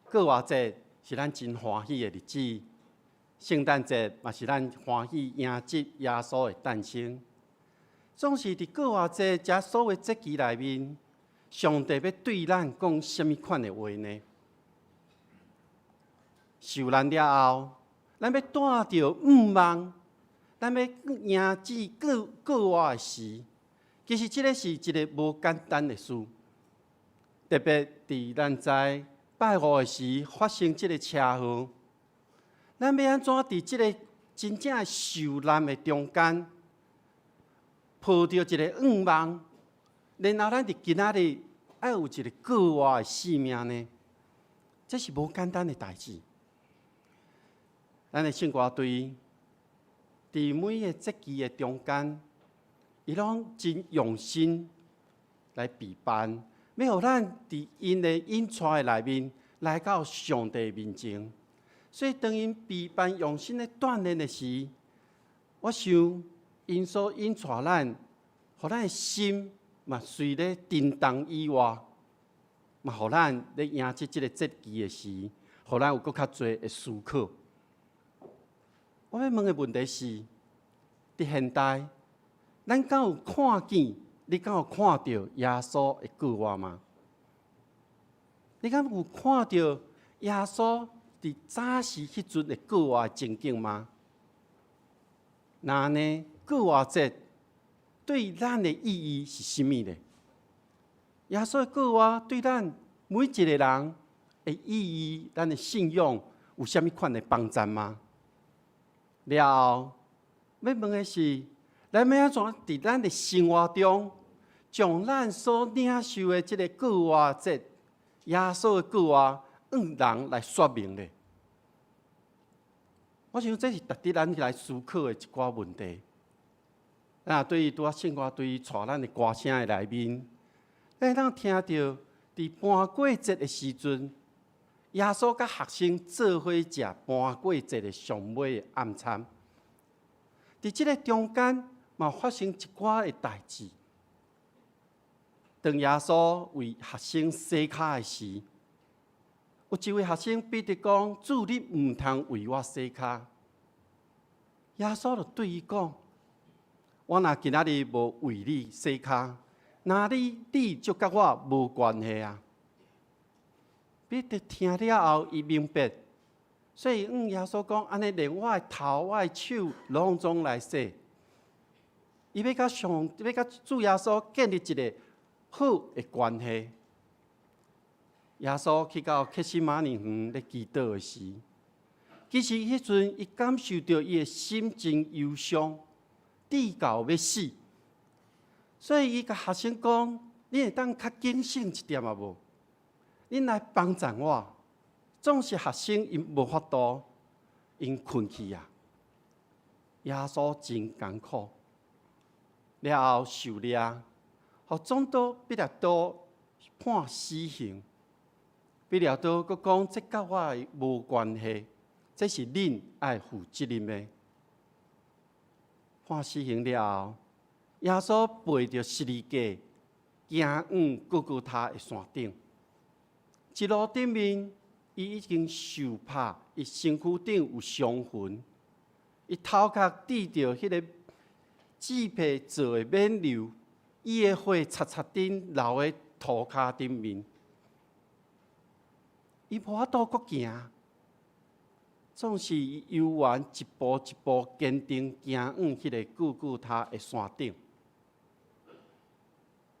復活節是咱真歡喜的日子，聖誕節嘛是咱歡喜迎接耶穌的誕生。總是佇復活節這所有節期內面，上帝欲對咱講啥物款的話呢？受難了後，咱欲帶著向望，咱欲迎接復活的時，其實這个是一个無簡單的事。特別佇咱知拜五的時發生這个車禍，咱欲按怎佇這个真正受難的中間，抱著一个向望，然後咱佇今仔日愛有一个復活的生命呢？這是無簡單的代誌。咱的聖歌隊佇每个節期的中間，伊攏真用心來備辦，欲予咱佇𪜶的引帶的內面來到上帝面前。所以當𪜶備辦用心咧鍛鍊的時，我想𪜶所引帶咱，予咱的心嘛隨咧震動以外，嘛予咱咧迎接這个節期的時，予咱有閣較濟的思考。我欲問的問題是：佇現代，咱敢有看見？你敢有看著耶穌的復活嗎？你敢有看著耶穌佇早時彼陣的復活的情景嗎？若按呢，復活節對咱的意義是啥物呢？耶穌的復活對咱每一个人的意義，咱的信仰有啥物款的幫助嗎？了後，欲問的是，咱欲按怎佇咱的生活中，將咱所領受的這个復活節，耶穌的復活，向人來說明呢？我想這是值得咱來思考的一寡問題。啊，對於拄仔聖歌隊帶咱的歌聲的內面，咱會當聽著佇盤粿節的時陣，耶穌佮學生做伙食盤粿節的上尾的晚餐。佇這个中間，嘛發生一寡的代誌。當耶穌為學生洗跤的時，有一位學生彼得講：主，你毋通為我洗跤。耶穌就對伊講：我若今仔日無為你洗跤，那你就佮我無關係啊！彼得聽了後，伊明白，所以向耶穌講：按呢連我的頭、我的手攏總來洗。伊欲佮主耶穌建立一个好的關係。耶穌去到客西馬尼園咧祈禱的時，其實彼陣伊感受著伊的心真憂傷，至到欲死。所以伊共學生講：恁會當較警醒一點仔無？恁來幫贊我。總是學生𪜶無法度，𪜶睏去啊。耶穌真艱苦，了後受掠，予總督彼拉多判死刑。彼拉多閣講：這佮我無關係，這是恁愛負責任的。判死刑了後，耶穌背著十字架，行往各各他的山頂。一路頂面，伊已經受拍，伊身軀頂有傷痕，伊頭殼滴著彼个紙皮做的冕旒，伊的血擦擦頂流佇塗跤頂面。伊無法度閣行，總是伊猶原一步一步堅定行往彼个各各他的山頂。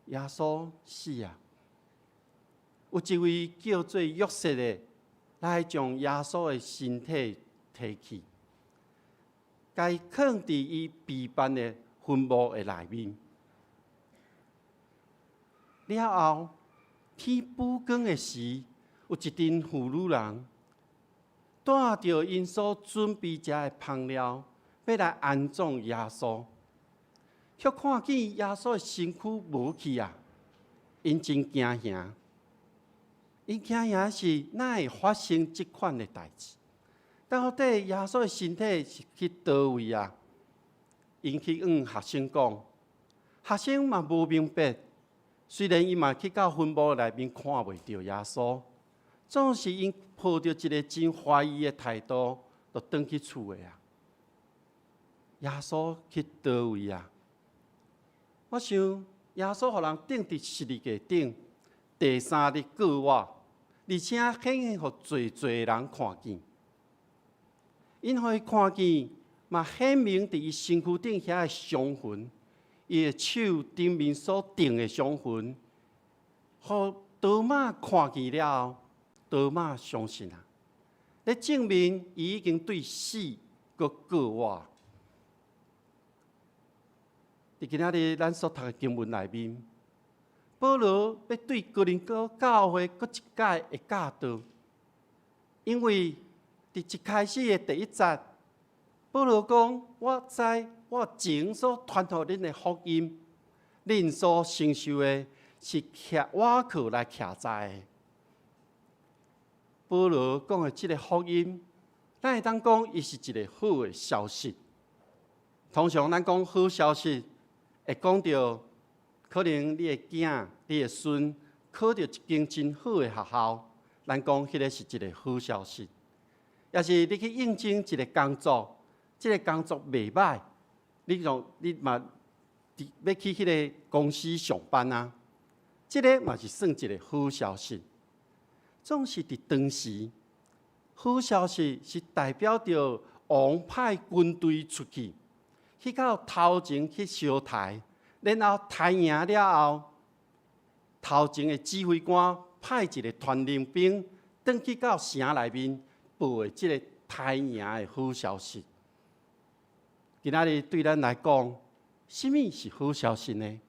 耶穌死啊！有一位叫做約瑟的，來將耶穌的身體提去，共伊囥佇伊備辦的墳墓的內面。了後，天補光的時，有一陣婦女人帶著𪜶所準備食的香料，欲來安葬耶穌，卻看見耶穌的身軀無去啊！𪜶真驚嚇。𪜶驚嚇是哪會發生這款的代誌？到底耶穌的身體是去佗位啊？𪜶去向學生講，學生嘛無明白。雖然伊嘛去到墳墓內面看袂著耶穌，總是𪜶抱著一个真懷疑的態度，就轉去厝的啊。耶穌去佗位啊？我想耶穌予人釘佇十字架頂，第三日復活，而且顯現予濟濟人看見。𪜶予伊看見，嘛顯明佇伊身軀頂遐的傷痕，伊的手頂面所釘的傷痕，予多馬看見了後，多馬相信啊，咧證明伊已經對死閣過活。佇今仔日咱所讀的經文內面，保羅欲對哥林多教會閣一擺的教導，因為佇一開始的第一節，保羅講：我知我前所傳予恁的福音，恁所承受的是徛倚靠來徛在的。保羅講的這个福音，咱會當講，伊是一个好的消息。通常咱講好消息，會講著可能你的囝、你的孫考著一間真好的學校，咱講彼个是一个好消息。抑是你去應徵一个工作，這个工作袂䆀，你嘛欲去彼个公司上班啊，這个嘛是算一个好消息。總是佇當時，好消息是代表著王派軍隊出去，去到頭前去相刣，然後刣贏了後，頭前的指揮官派一个傳令兵，轉去到城內面報的這个刣贏的好消息。今仔日對咱來講，啥物是好消息呢？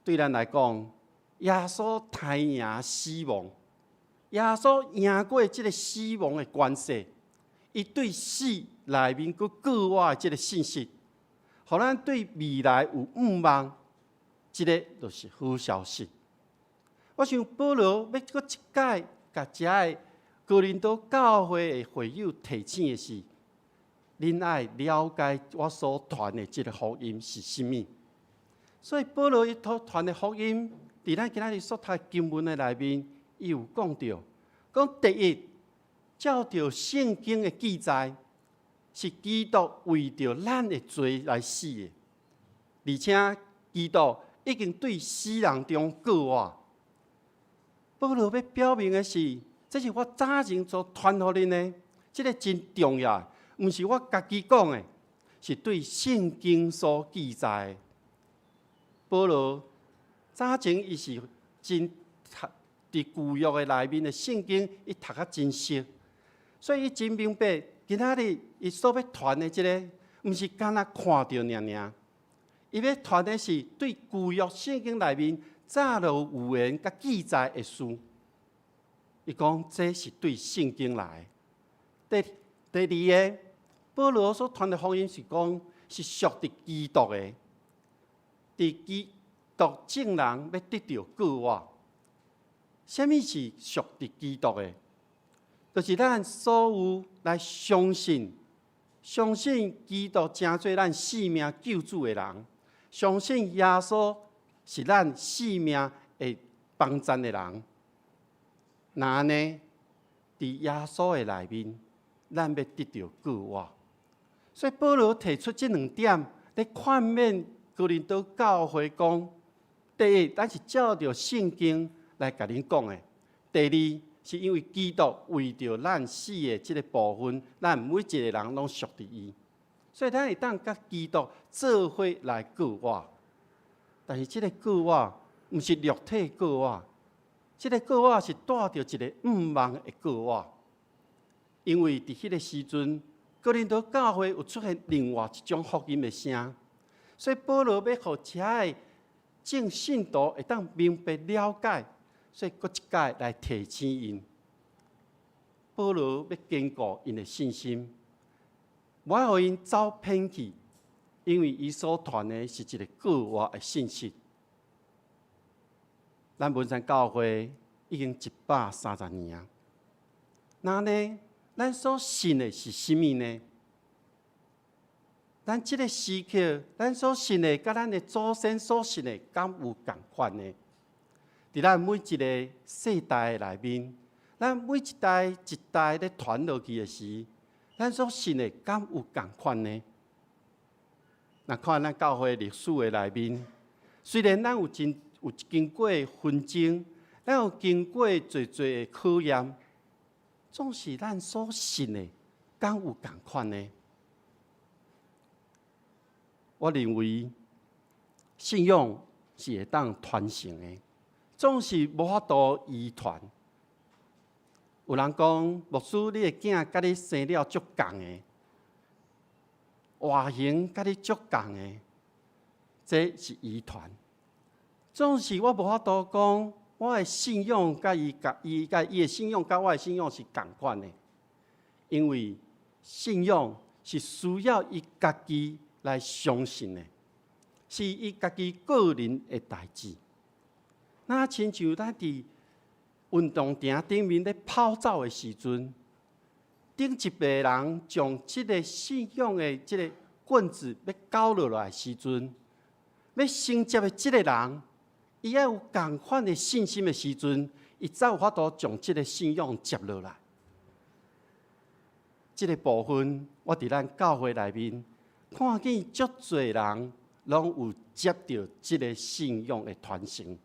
對咱來講，耶穌刣贏死亡，耶穌贏過這个死亡的權勢，伊對死內面閣過活的這个信息，予咱對未來有向望，這个就是好消息。我想保羅欲閣一擺共遮的哥林多教會的會友提醒的是，恁愛了解我所傳的這个福音是啥物。所以保羅伊所傳的福音，佇咱今仔日所讀經文的內面，伊有講著，講第一，照著聖經的記載，是基督為著咱的罪來死的，而且基督已經對死人中復活。保羅欲表明的是，這是我早前所傳予恁的，這个真重要，毋是我家己講的，是對聖經所記載的。保羅早前伊是真讀佇舊約的內面的聖經，伊讀甲真熟，所以伊真明白，今仔日伊所欲傳的這个，毋是干焦看著爾爾，伊欲傳的是對舊約聖經內面早就有預言佮記載的事。伊講這是對聖經來的。第二个，保羅所傳的福音是講是屬佇基督的，佇基督眾人欲得著救活。啥物是屬佇基督的？就是咱所有來相信、相信基督成做咱性命救主的人，相信耶穌是咱性命的幫贊的人。若按呢，佇耶穌的內面，咱欲得著救活。所以保羅提出這兩點，咧勸勉哥林多教會講：第一，咱是照著聖經來共恁講的；第二，是因為基督為著咱死的這个部分，咱每一个人攏屬佇伊，所以咱會當佮基督做伙來復活。但是這个復活毋是肉體復活，這个復活是帶著一个向望的復活。因為佇彼个時陣，哥林多教會有出現另外一種福音的聲，所以保羅欲予遮的眾信徒會當明白了解，所以閣一擺來提醒𪜶。保羅欲堅固𪜶的信心，無愛予𪜶走偏去，因為伊所傳的是一个復活的信息。咱文山教會已經130年啊，那呢，咱所信的是啥物呢？咱這个時刻，咱所信的，佮咱的祖先所信的，敢有仝款呢？佇咱每一个世代的內面，咱每一代一代咧傳落去的時，咱所信的敢有仝款呢？若看咱教會歷史的內面，雖然咱有真有經過紛爭，咱有經過濟濟的考驗，總是咱所信的敢有仝款呢？我認為信仰是會當傳承的，總是無法度遺傳。有人講，牧師，你的囝佮你生了足仝的，外形佮你足仝的，這是遺傳。總是我無法度講，我的信仰佮伊、佮伊、佮伊的信仰佮我的信仰是仝款的，因為信仰是需要伊家己來相信的，是伊家己個人的代誌。若親像咱佇運動場頂面咧跑走的時陣，頂一輩人將這个信仰的這个棍子欲交落來的時陣，欲承接的這个人，伊愛有仝款的信心的時陣，伊才有法度將這个信仰接落來。這个部分，我佇咱教會內面看見足濟人攏有接著這个信仰的傳承。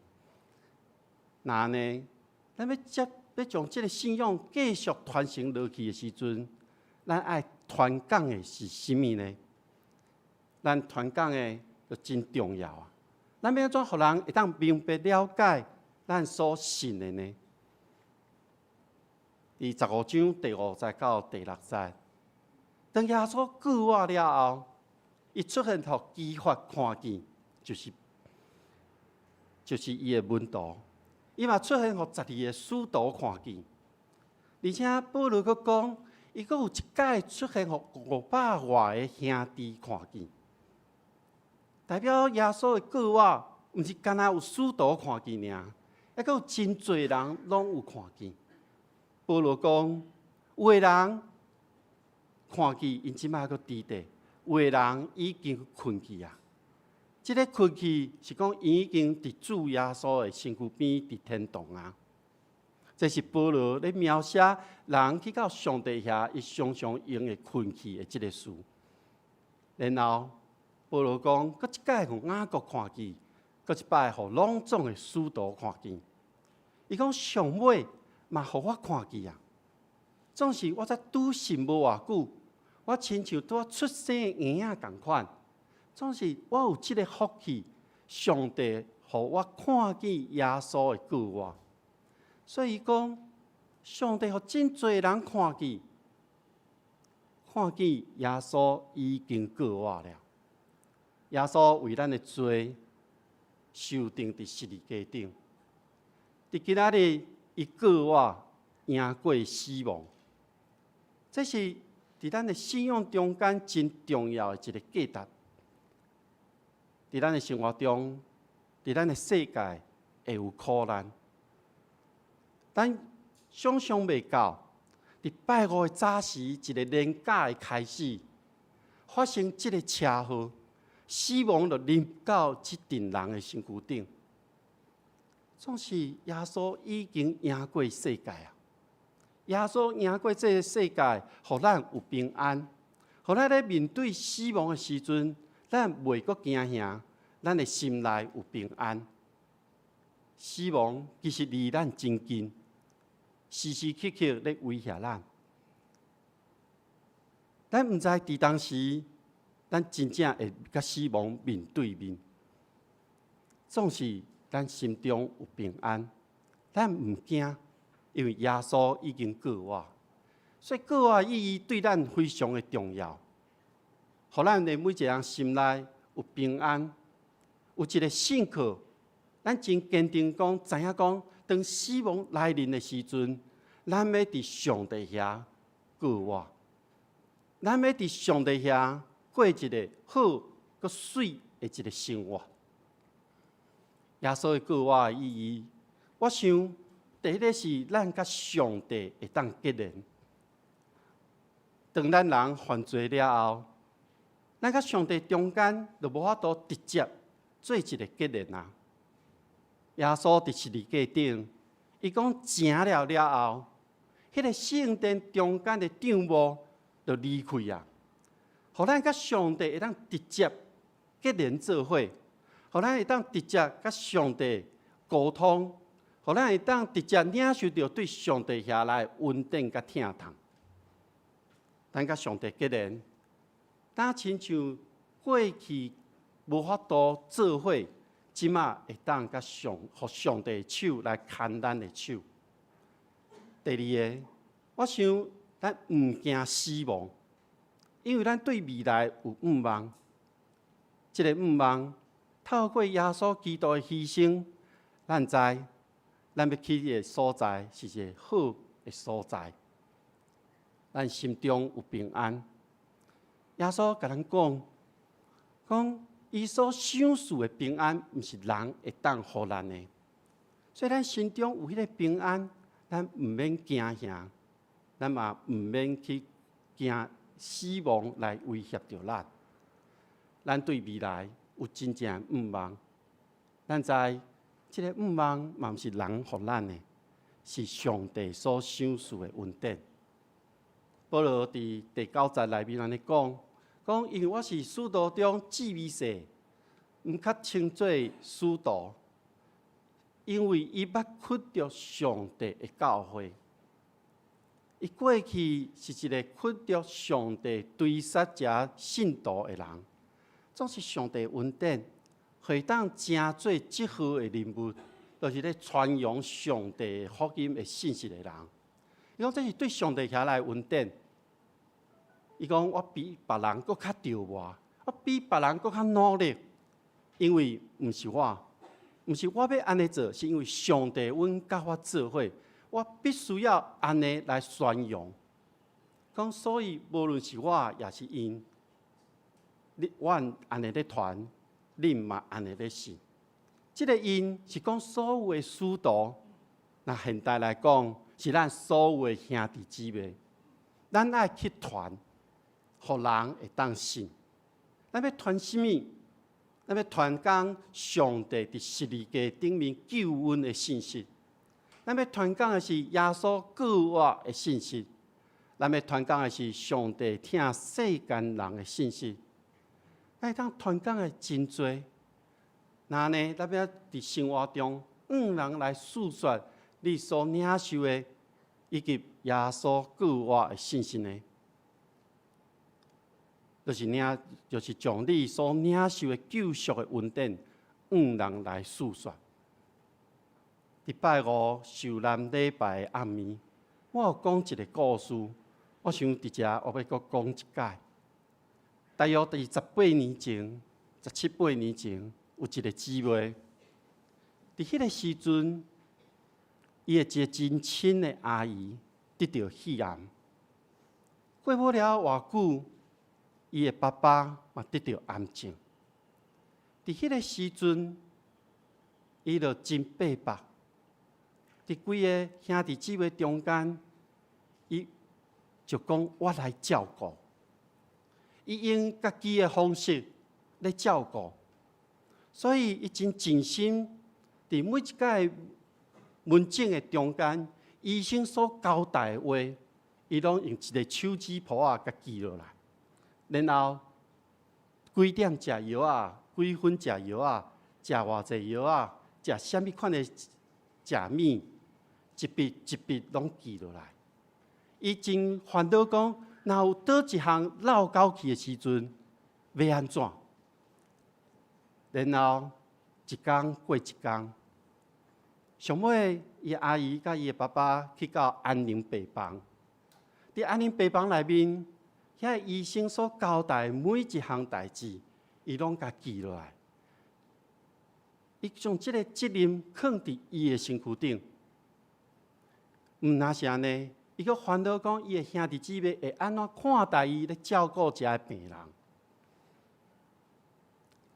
若按呢，咱欲接欲將這个信仰繼續傳承落去的時陣，咱愛傳講的是啥物呢？咱傳講的就真重要啊！咱欲按怎予人會當明白了解咱所信的呢？佇15章第5節到第6節，當耶穌復活了後，伊出現予磯法看見，就是伊的門徒。伊嘛出現予12個使徒看見，而且保羅閣講，伊閣有一擺出現予500外个兄弟看見，代表耶穌的復活，毋是干焦有使徒看見爾，猶閣有真濟人攏有看見。保羅講，有的人看見𪜶這擺閣佇地，有的人已經睏去啊。這个睏去是講𪜶已經佇主耶穌的身軀邊佇天堂啊。這是保羅咧描寫人去到上帝遐，伊常常用會睏去的這个事。然後保羅講，閣一擺予雅各看見，閣一擺予攏總的使徒看見。伊講上尾嘛，予我看見啊！總是我才拄信無偌久，我親像拄仔出生的嬰仔仝款。總是我有這个福氣，上帝予我看見耶穌的復活。所以伊講，上帝予真濟人看見，看見耶穌已經復活了。耶穌為咱的罪受釘佇十字架頂，佇今仔日伊復活贏過死亡，這是佇咱的信仰中間真重要的一个價值。佇咱的生活中，佇咱的世界會有苦難。咱想象袂到，佇拜五的早時，一个連假的開始，發生這个車禍，死亡就臨到這陣人的身軀頂。總是耶穌已經贏過世界啊！耶穌贏過這个世界，予咱有平安，予咱咧面對死亡的時陣，咱袂閣驚嚇，咱的心內有平安。死亡其實離咱真近。時時刻刻咧威脅咱，咱毋知佇當時，咱真正會佮死亡面對面。總是咱心中有平安，咱毋驚，因為耶穌已經復活，所以復活意義對咱非常的重要，予咱的每一个人心內有平安，有一个信靠，咱真堅定講，知影講。當死亡來臨的時陣，咱欲佇上帝遐復活，咱欲佇上帝遐過一个好閣媠的一个生活。耶穌的復活的意義，我想第一个是咱佮上帝會當結連。當咱人犯罪了後，咱佮上帝中間就無法度直接做一个結連啊。耶穌佇十字架頂，伊講成了了後，彼个聖殿中間的帳幕就離開啊，予咱佮上帝會當直接結連做伙，予咱會當直接佮上帝溝通，予咱會當直接領受著對上帝遐來恩典佮疼痛。咱佮上帝結連，若親像過去無法度做伙。這馬會當佮上，予上帝的手來牽咱的手。第二个，我想咱毋驚死亡，因為咱對未來有向望。這个向望透過耶穌基督的犧牲，咱知咱欲去的所在是一個好的所在，咱心中有平安。耶穌共咱講，講。伊所賞賜的平安，毋是人會當予咱的，所以咱心中有彼个平安，咱毋免驚嚇，咱嘛毋免去驚死亡來威脅著咱。咱對未來有真正向望，咱知這个向望嘛毋是人予咱的，是上帝所賞賜的恩典。保羅佇第九節內面按呢講。講，因為我是使徒中至微細，毋較稱做使徒，因為伊捌驱逐上帝的教會。伊過去是一个驱逐上帝追殺者信徒的人，總是上帝恩典，會當成做這號的人物，就是咧傳揚上帝福音的信息的人。伊講這是對上帝遐來恩典。伊講我比別人閣較著無，我比別人閣較努力，因為毋是我，毋是我欲按呢做，是因為上帝阮佮我做伙，我必須要按呢來宣揚。講所以無論是我抑是𪜶，你我按呢咧傳，恁嘛按呢咧信。這个𪜶是講所有的使徒，若現代來講是咱所有的兄弟姊妹，咱愛去傳。予人會當信。咱欲傳啥物？咱欲傳講上帝佇十字架頂面救恩的信息。咱欲傳講的是耶穌復活的信息。咱欲傳講的是上帝疼世間人的信息。咱會當傳講的真濟。那呢，咱欲佇生活中，向人來訴說你所領受的，以及耶穌復活的信息呢？就是領，就是將你所領受的救贖的恩典，向人來訴說。佇拜五受難禮拜的暗暝，我有講一个故事，我想佇遮我欲閣講一擺。大約佇18年前、十七八年前，有一个姊妹，佇彼个時陣，伊的一个真親的阿姨得著肺癌，過無了偌久，伊的爸爸嘛得著癌症。佇彼个時陣，伊就真逼迫。佇幾个兄弟姊妹中間，伊就講我來照顧。伊用家己的方式來照顧，所以伊真盡心。佇每一擺門診的中間，醫生所交代的話，伊攏用一个手指簿仔共記落來。然後幾點食藥仔，幾分食藥仔，食偌濟藥仔，食啥物款的食物，一筆一筆攏記落來。伊真煩惱講，若有佗一項落狗去的時陣，欲按怎？然後一工過一工，上尾伊阿姨佮伊的爸爸去到安寧病房。佇安寧病房內面，遐个醫生所交代每一項代誌，伊攏共記落來。伊將這个責任囥佇伊的身軀頂，毋但是按呢，伊閣煩惱講伊的兄弟姊妹會按怎看待伊咧照顧這个病人。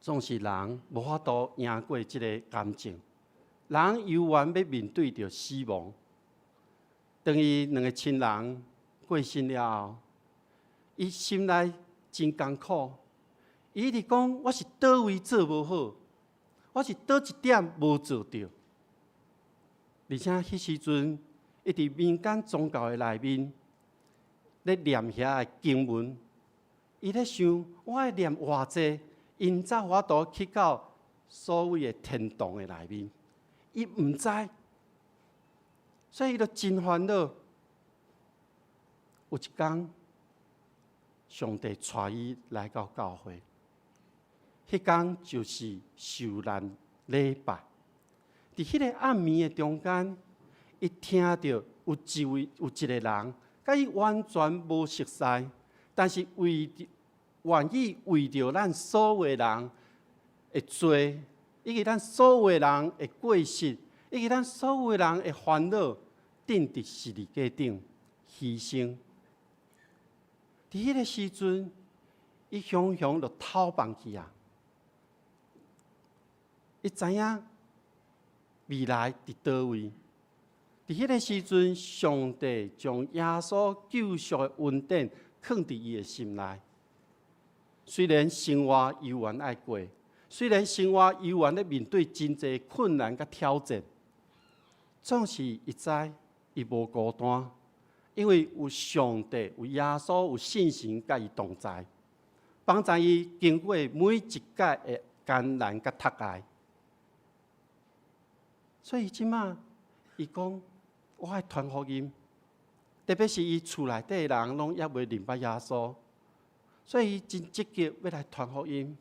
總是人無法度贏過這个癌症，人猶原欲面對著死亡。當伊兩个親人過身了後，伊心內真艱苦。伊一直講：我是佗位做無好，我是佗一點無做著。而且彼時陣，伊佇民間宗教的內面咧念遐个經文，伊咧想：我愛念偌濟，𪜶才有法度去到所謂的天堂的內面。伊毋知，所以伊就真煩惱。有一工，上帝帶伊來到教會，彼工就是受難禮拜。佇彼个暗暝的中間，伊聽著有一位有一个人，佮伊完全無熟似，但是為著願意為著咱所有人的罪，以及咱所有人的過失，以及咱所有人的煩惱，釘佇十字架頂犧牲。佇彼个時陣，伊雄雄就透放去啊！伊知影未來佇佗位。佇彼个時陣，上帝將耶穌救贖的恩典囥佇伊的心內。雖然生活猶原愛過，雖然生活猶原咧面對真濟困難佮挑戰，總是伊知伊無孤單，因為有上帝、有耶穌、有聖神佮伊同在，幫助伊經過每一擺的艱難佮窒礙。所以這馬伊講，我愛傳福音，特別是伊厝內底的人攏猶未認捌耶穌，所以伊真積極欲來傳福音，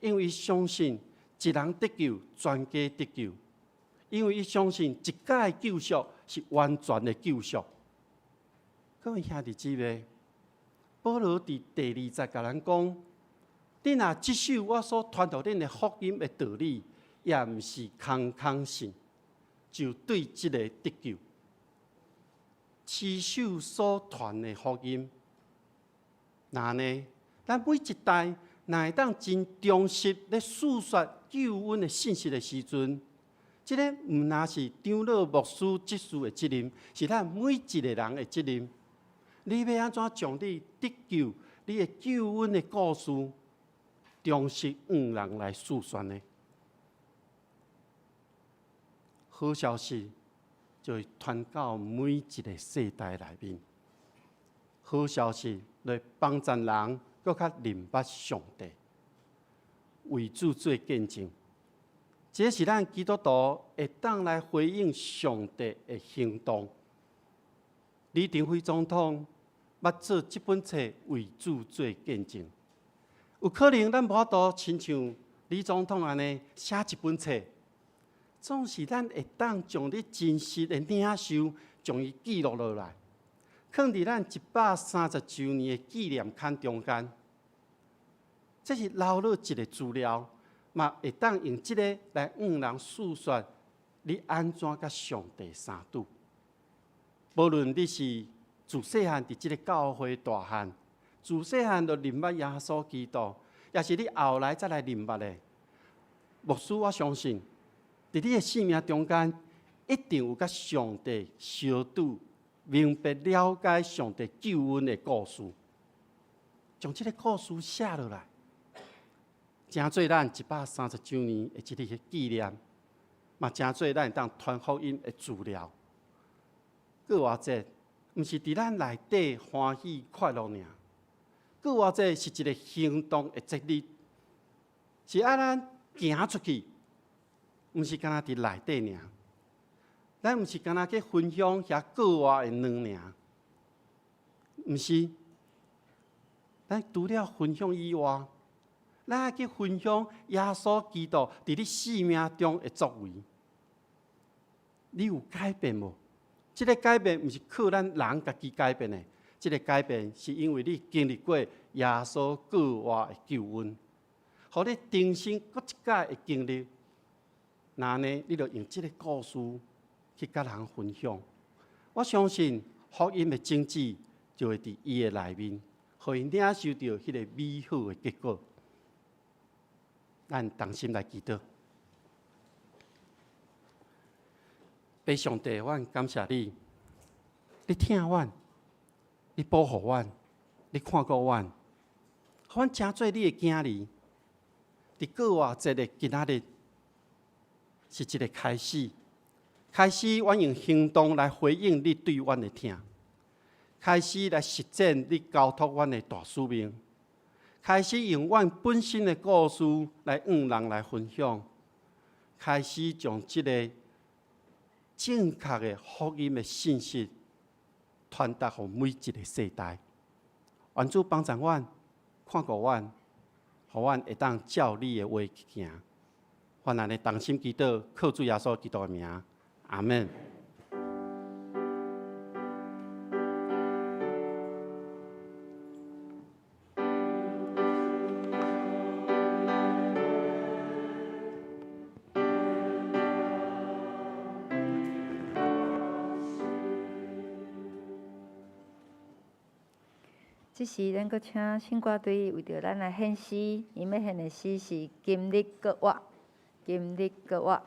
因為伊相信一人得救，全家得救。因為伊相信一擺救贖是完全的救贖。各位兄弟姊妹，保羅佇第二節共咱講：恁若接受我所傳予恁的福音的道理，也毋是空空信，就對這個得救。持守所傳的福音，那呢？咱每一代若會當真忠實咧訴說救恩的信息的時陣，這个毋但是長老牧師執事的責任，是咱每一个人的責任。你欲按怎將你得救，你的救恩的故事，忠實向人來訴說的。好消息就會傳到每一個世代內面。好消息來幫助人閣較認捌上帝，為主做見證。這是咱基督徒會當來回應上帝的行動。李登輝總統捌做這本冊為主做見證。有可能咱無法度親像李總統按呢寫一本冊，總是咱會當將你真實的領受，將伊記錄落來，囥佇咱130週年的紀念刊中間。這是留落一個資料，嘛會當用這个來向人訴說你按怎佮上帝相拄。無論你是自細漢佇這个教會大漢，自細漢就認捌耶穌基督，抑是你後來才來認捌的，牧師我相信，佇你的生命中間，一定有佮上帝相拄、明白了解上帝救恩的故事，將這个故事寫落來，成做咱130週年的這个紀念，嘛成做咱會當傳福音的資料。復活節毋是佇咱內底歡喜快樂爾，復活節是一个行動的節日，是愛咱行出去，毋是干焦佇內底爾。咱毋是干焦去分享遐復活的卵爾，毋是。咱除了分享以外，咱愛去分享耶穌基督佇你生命中的作為。你有改變無？這个改變毋是靠咱人家己改變的，這个改變是因為你經歷過耶穌復活的救恩，予你重新閣一擺的經歷。那呢，你就用這个故事去佮人分享。我相信福音的種子就會佇伊的內面，予伊領受著彼个美好的結果。咱同心來祈禱。父上帝，阮感謝你，你疼阮，你保護阮，你看顧阮，予阮成做你的囝兒。佇復活節的今仔日，是一个開始，開始阮用行動來回應你對阮的疼，開始來實踐你交託阮的大使命，開始用阮本身的故事來向人來分享，開始將這个正確的福音的信息傳達予每一个世代。願主幫助阮，看顧阮，予阮會當照你的話去行。阮按呢同心祈禱，靠主耶穌基督的名，阿們。這時，咱閣請聖歌隊為著咱來獻詩，𪜶欲獻的詩是《今日閣活》，今日閣活。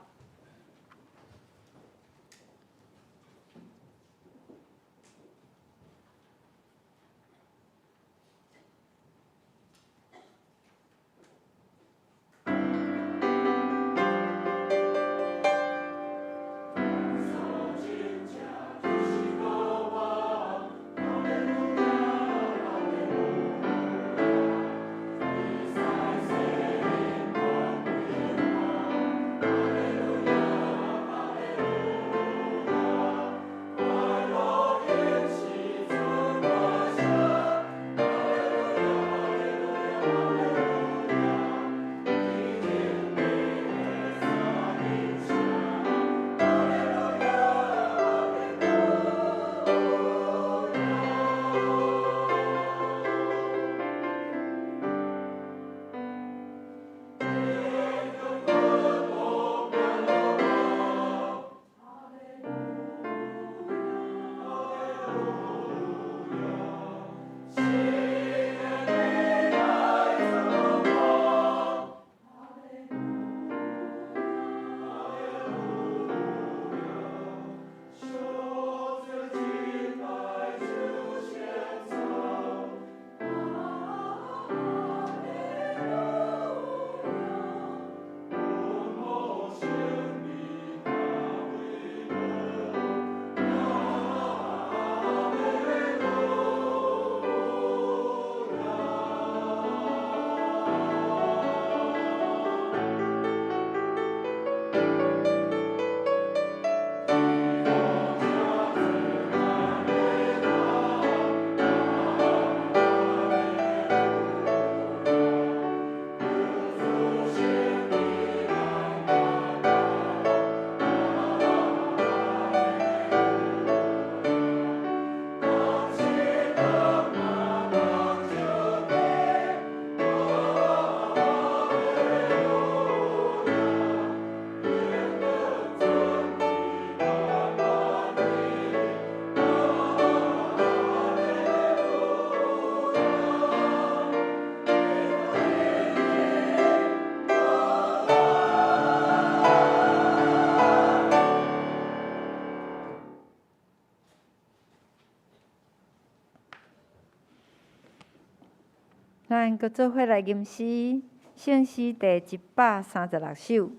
咱閣做伙來吟詩，聖詩第136首，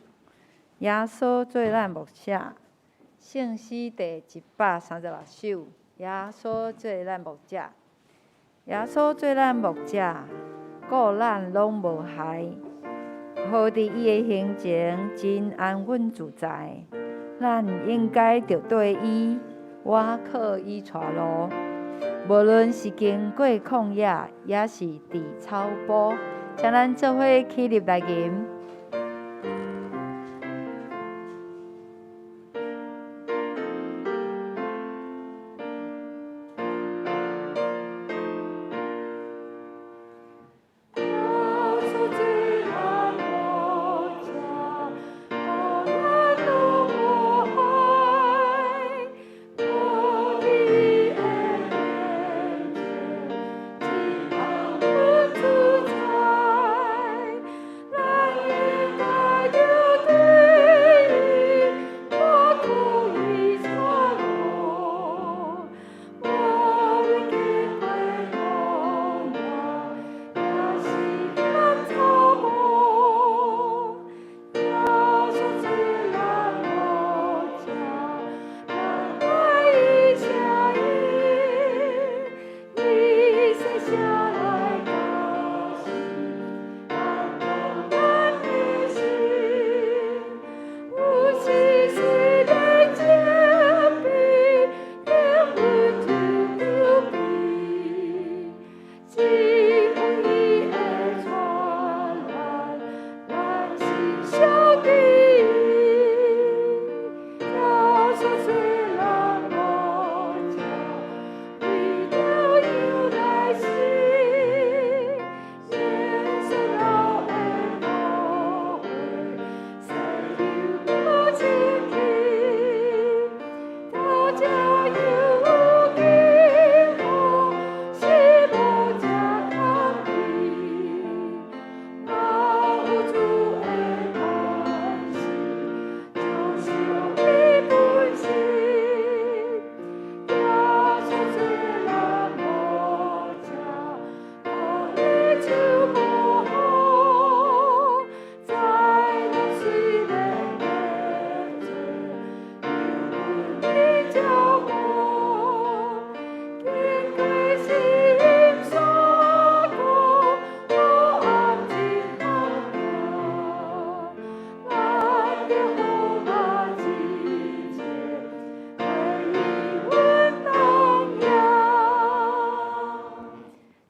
耶穌做咱牧者。聖詩第136首，耶穌做咱牧者。耶穌做咱牧者，顧咱攏無害，好佇伊的胸前，真安穩自在。咱應該著綴伊，倚靠伊帶路。無論是經過曠野，抑是佇草埔，請咱做伙起立來吟。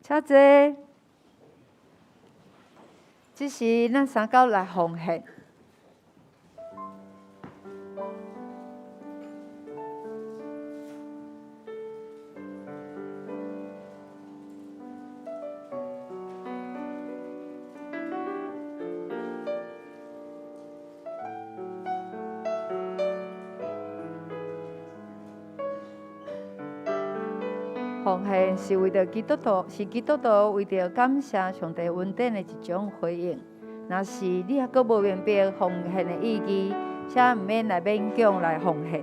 請坐。這時，咱三九來奉獻。奉獻是為著基督徒，是基督徒為著感謝上帝恩典的一種回應。若是你猶閣無明白奉獻的意義，請毋免來勉強來奉獻。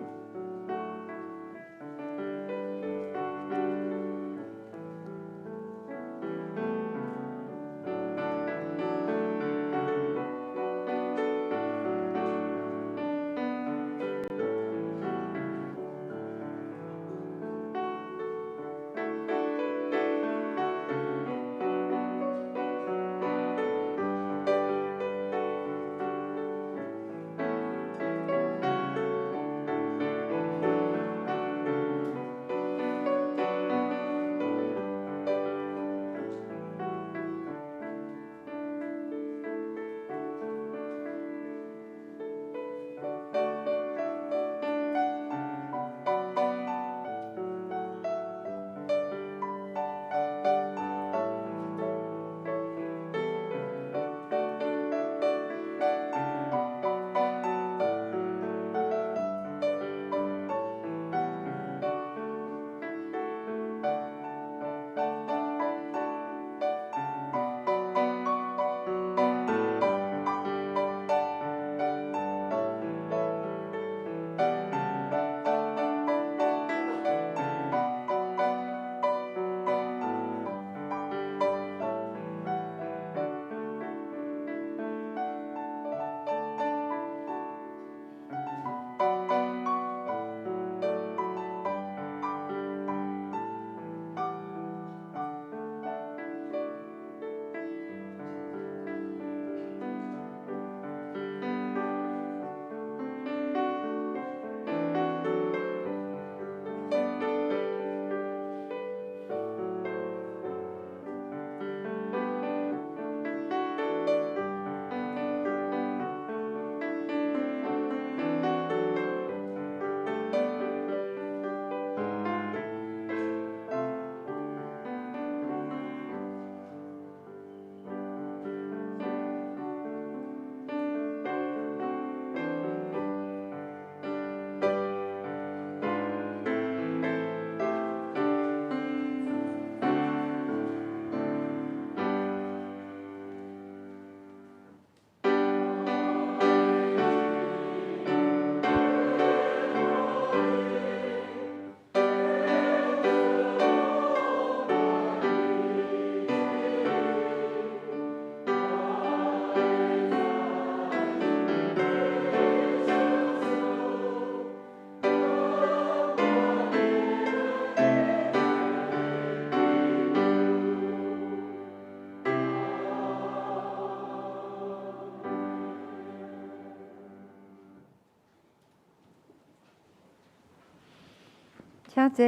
請坐。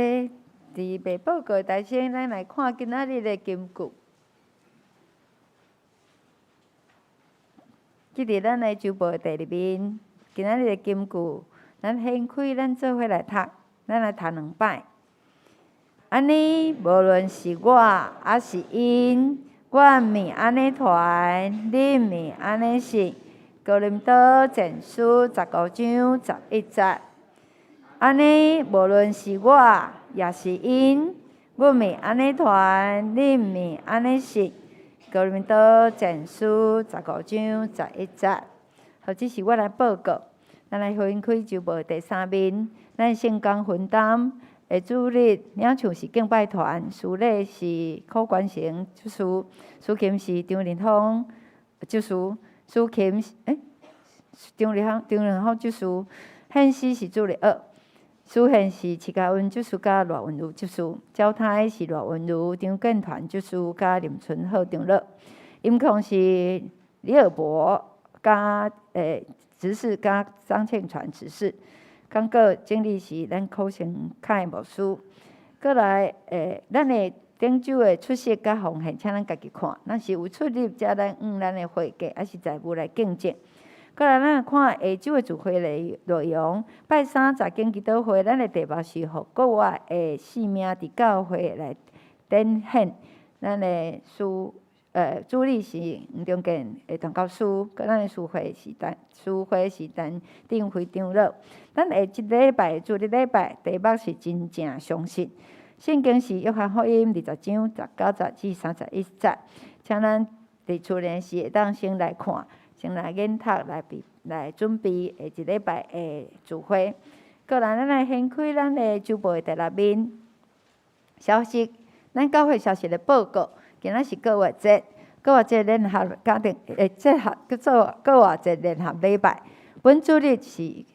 佇未報告的台先，咱來看今仔日的金句。記佇咱的週報的第二面，今仔日的金句，咱掀開，咱做伙來讀，咱來讀兩擺。按呢，無論是我抑是𪜶，阮毋是按呢傳，恁毋是按呢信。哥林多前書15章11節。按呢，無論是我，抑是𪜶，阮毋是按呢傳，恁毋是按呢信。哥林多前書15章11節。好，這是我來報告。咱來翻開週報第三面，咱聖工分擔的主日領唱是敬拜團，司禮是柯關成執事，司琴是張林峰執事，司琴張林峰張林峰執事，獻詩是主日學，司獻是徐家文執事佮賴文如執事，交通是賴文如、張建團執事佮林春浩長老，音控是李爾博佮執事佮張慶傳執事。講過整理是咱柯成凱牧師，過來咱的頂週的出席佮奉獻，請咱家己看。若是有出入，才咱按咱的會計抑是財務來見證。過來，咱來看下週的聚會內內容。拜三查經祈禱會，咱的題目是予復活的生命佇教會來展現。咱的司主理是黃中建的傳教師，閣咱的司會是陳司會是陳定輝長老。咱下一禮拜主日禮拜題目是真正相信。聖經是約翰福音20章19節至31節，請咱佇厝內時會當先來看，先來研讀來備來準備下一禮拜的聚會。過來，咱來掀開咱的週報的第六面消息，咱教會消息的報告。今仔是復活節，復活節聯合家庭節合叫做復活節聯合禮拜。本主日是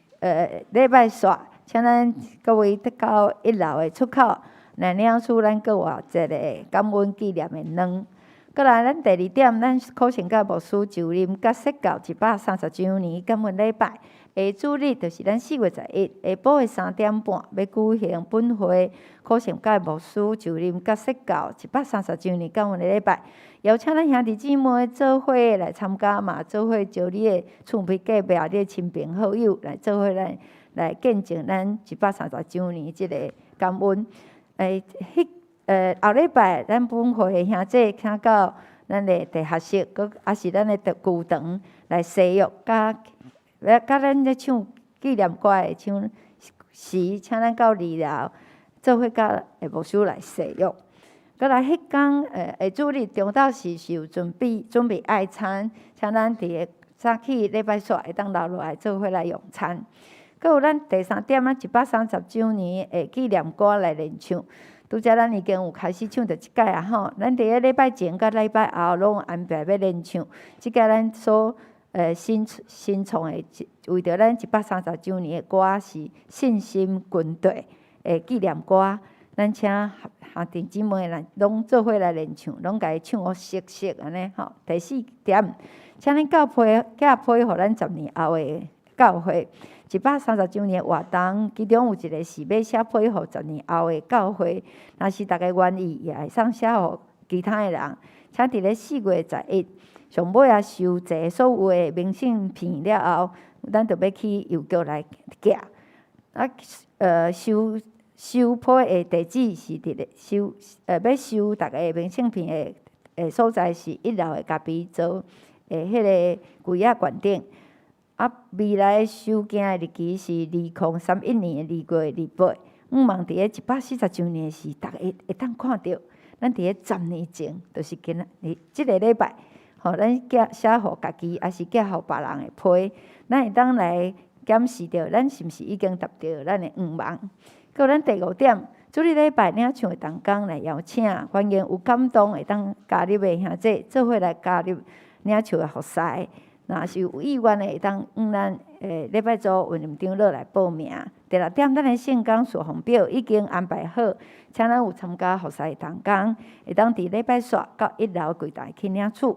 禮拜四，請咱各位到一樓的出口來領取咱復活節的感恩紀念的卵。過來，咱第二點，咱可成甲牧師就任佮宣教130週年感恩禮拜。下主日就是咱4月11下晡的3點半，欲舉行本會可成甲牧師就任佮宣教130週年感恩的禮拜，邀請咱兄弟姊妹做伙來參加嘛，做伙招你的厝邊隔壁、你的親朋好友來做伙來來見證咱一百三十週年這個感恩。彼後禮拜咱本會的兄弟請到咱的地下室，閣抑是咱的球場來西約，佮佮咱咧唱紀念歌的唱時，請咱到二樓做伙佮牧師來誓約。閣來彼工下主日中晝時是有準備準備愛餐，請咱佇個早起禮拜四會當留落來做伙來用餐。閣有咱第三點，咱130週年的紀念歌來練唱。拄才咱已經有開始唱著一擺啊吼，咱佇個禮拜前佮禮拜後攏安排欲練唱。這擺咱所新新創的，為著咱130週年的歌是信心軍隊的紀念歌，咱請兄弟姊妹來攏做伙來練唱，攏共伊唱予熟熟按呢吼。第四點，請恁教批寄批予咱10年後的教會。130週年活動，其中有一個是欲寫批予十年後的教會，若是大家願意，也會使寫予其他的人。請佇咧4月11上尾仔收齊所有的明信片了後，咱就欲去郵局來寄。啊，收收批的地址是佇咧收，欲收逐个明信片的的所在是一樓的咖啡座的彼个櫃仔懸頂。啊，未來收件的日期是2031年2月28。向望佇咧140週年時，逐家會當看著。咱佇咧十年前，就是今仔日這个禮拜，吼，咱寄寫予家己，抑是寄予別人的批，咱會當來檢視著，咱是毋是已經達到咱的願望。閣有咱第五點，主日禮拜領唱的同工來邀請，歡迎有感動會當加入的兄弟，做伙來加入領唱的服侍。若是有意願的，會當向咱禮拜組雲林長老來報名。第六點，咱的聖工事奉表已經安排好，請咱有參加服侍的同工，會當佇禮拜四到一樓櫃台去領取。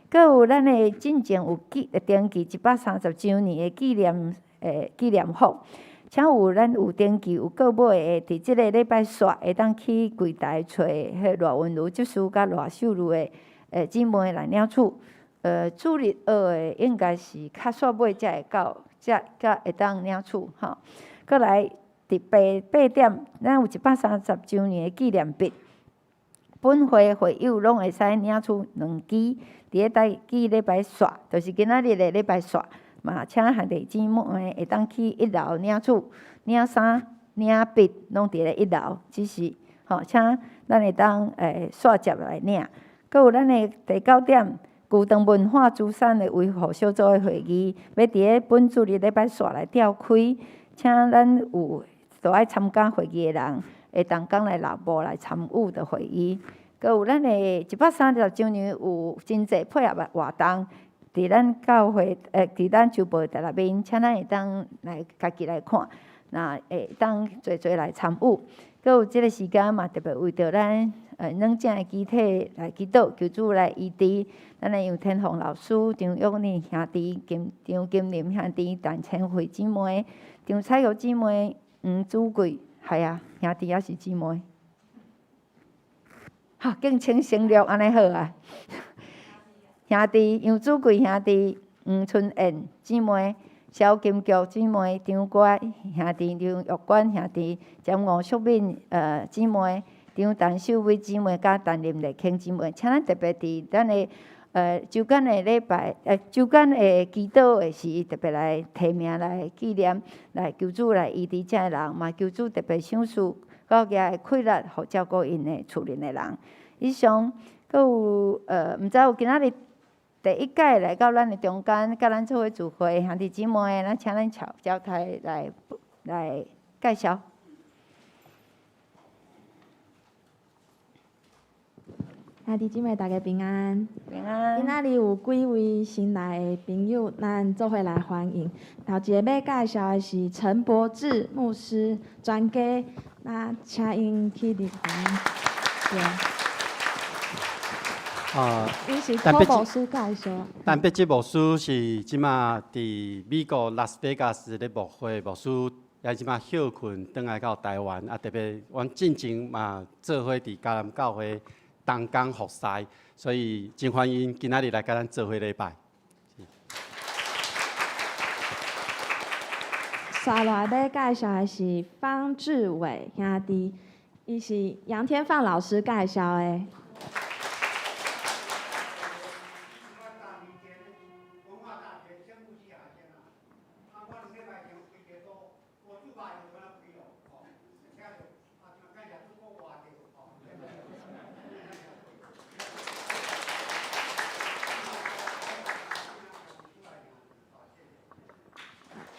閣有咱的進前有記登記130週年的紀念紀念服，請有咱有登記有購買的，佇這个禮拜煞會當去櫃台揣彼賴文如執事佮賴秀如的姊妹來領取。主日學的應該是較煞尾才會到，才才會當領取吼。閣來佇8點，咱有130週年的紀念筆，本會會友攏會使領取兩支，佇咧台記禮拜煞，就是今仔日的禮拜煞，嘛請兄弟姊妹會當去一樓領取、領衫、領筆，攏佇咧一樓，只是吼，請咱會當煞接來領。閣有咱的第九點，舊長文化資產的維護小組的會議，欲佇咧本主日禮拜煞來召開，請咱有都愛參加會議的人，會當講來內部來參與的會議。閣有咱的130週年有真濟配合的活動，佇咱教會佇咱周報內面，請咱會當來家己來看，若會當濟濟來參與。閣有這个時間嘛，特別為著咱軟正的肢體來祈禱，求主來醫治。咱的楊天鳳老師、張玉妮兄弟、金張金林兄弟、陳千惠姊妹、張彩玉姊妹、黃祖貴，係啊，兄弟抑是姊妹。好，敬請省略，按呢好啊。兄弟楊祖貴兄弟、黃春燕姊妹、蕭金菊姊妹、張國兄弟、張玉娟兄弟、詹吳淑敏姊妹、張陳秀美姊妹、佮陳林麗卿姊妹，請咱特別佇咱的週間的禮拜，週間的祈禱的時，特別來提名來紀念，來求主來醫治這个人，嘛求主特別賞賜國家的氣力，予照顧𪜶的厝內的人。以上，閣有毋知有今仔日第一屆來到咱的中間，佮咱做伙聚會兄弟姊妹，咱請咱喬交代來介紹。兄弟姊妹，大家平安。平安。今仔日有幾位新來的朋友，咱做伙來歡迎。頭一个欲介紹的是陳柏智牧師專家，那請𪜶起立。對。𪜶是柯牧師介紹。陳柏智牧師是這馬佇美國拉斯維加斯咧牧會牧師，也這馬歇睏轉來到台灣，啊，特別阮進前嘛做伙佇迦南教會同工服侍，所以真歡迎今仔日來佮咱做伙禮拜。煞落來欲介紹的是方志偉兄弟，伊是楊天放老師介紹的。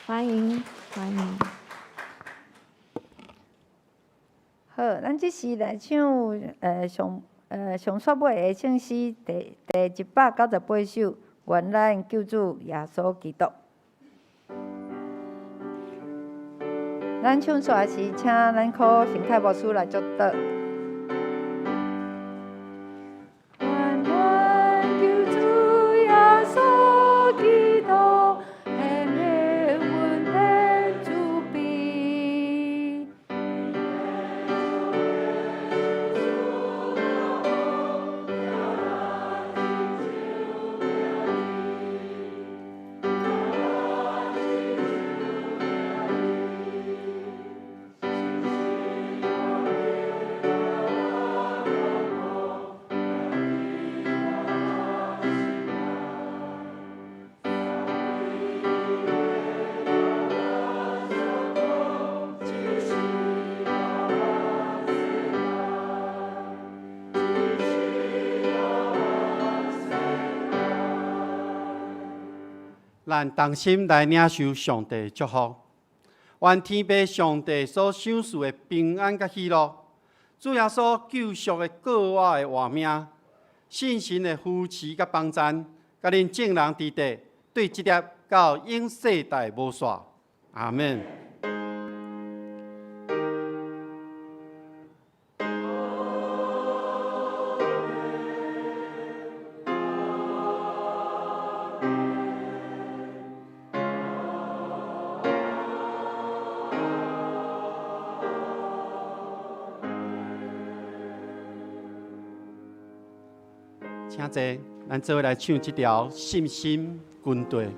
歡迎，歡迎。好，咱這時來唱上煞尾的聖詩第198首，願咱救主耶穌基督。咱唱煞時，請咱柯成泰牧師來祝禱。願咱救主耶穌基督顯現恩典慈悲。咱同心來領受上帝祝福，願天父上帝所賞賜的平安佮喜樂，主耶穌救贖的過活的活命，聖神的扶持佮幫贊，佮恁眾人佇地，對這粒到永世代無煞。阿們。請坐，咱做伙來唱這條信心軍隊。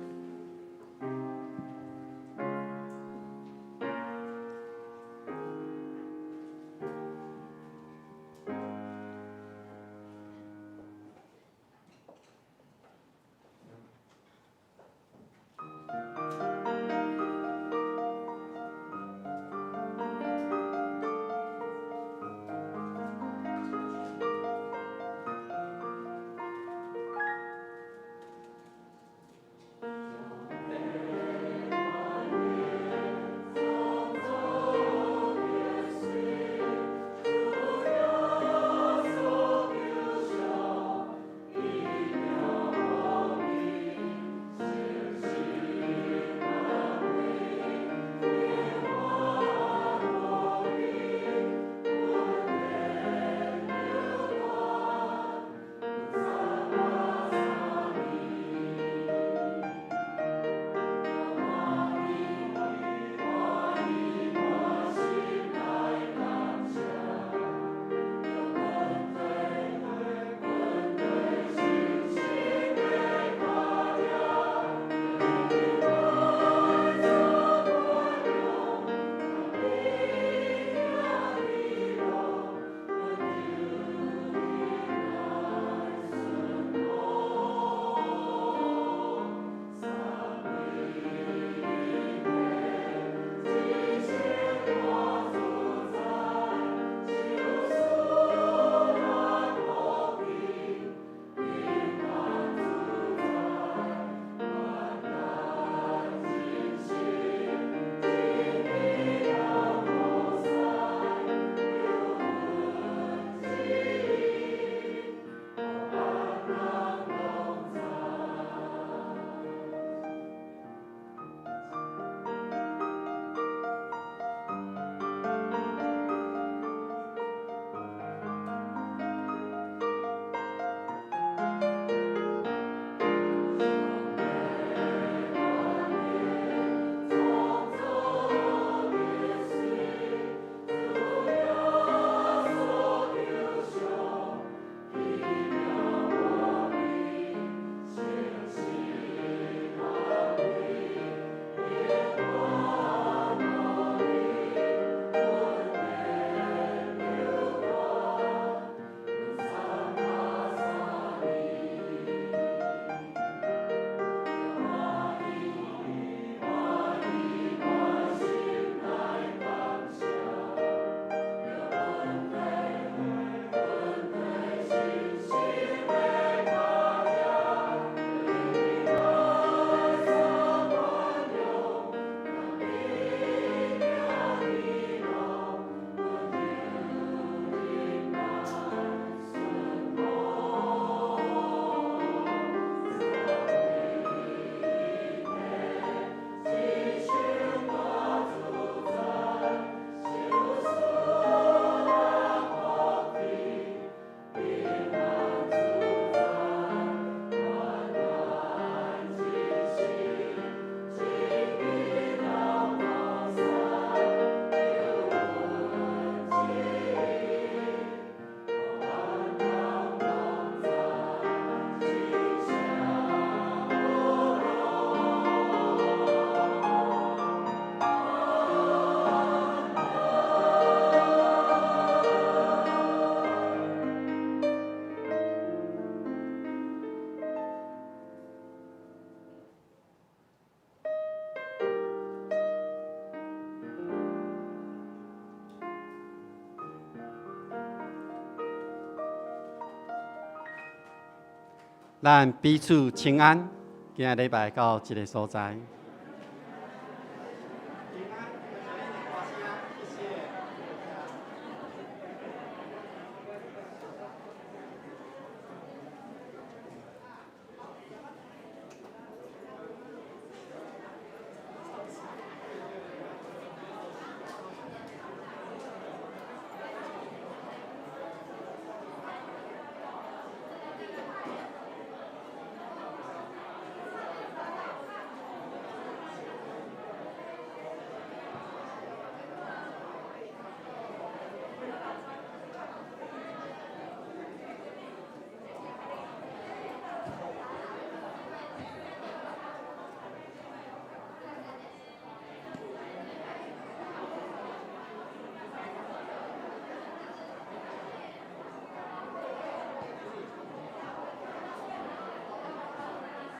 咱彼此請安，今仔禮拜到這个所在。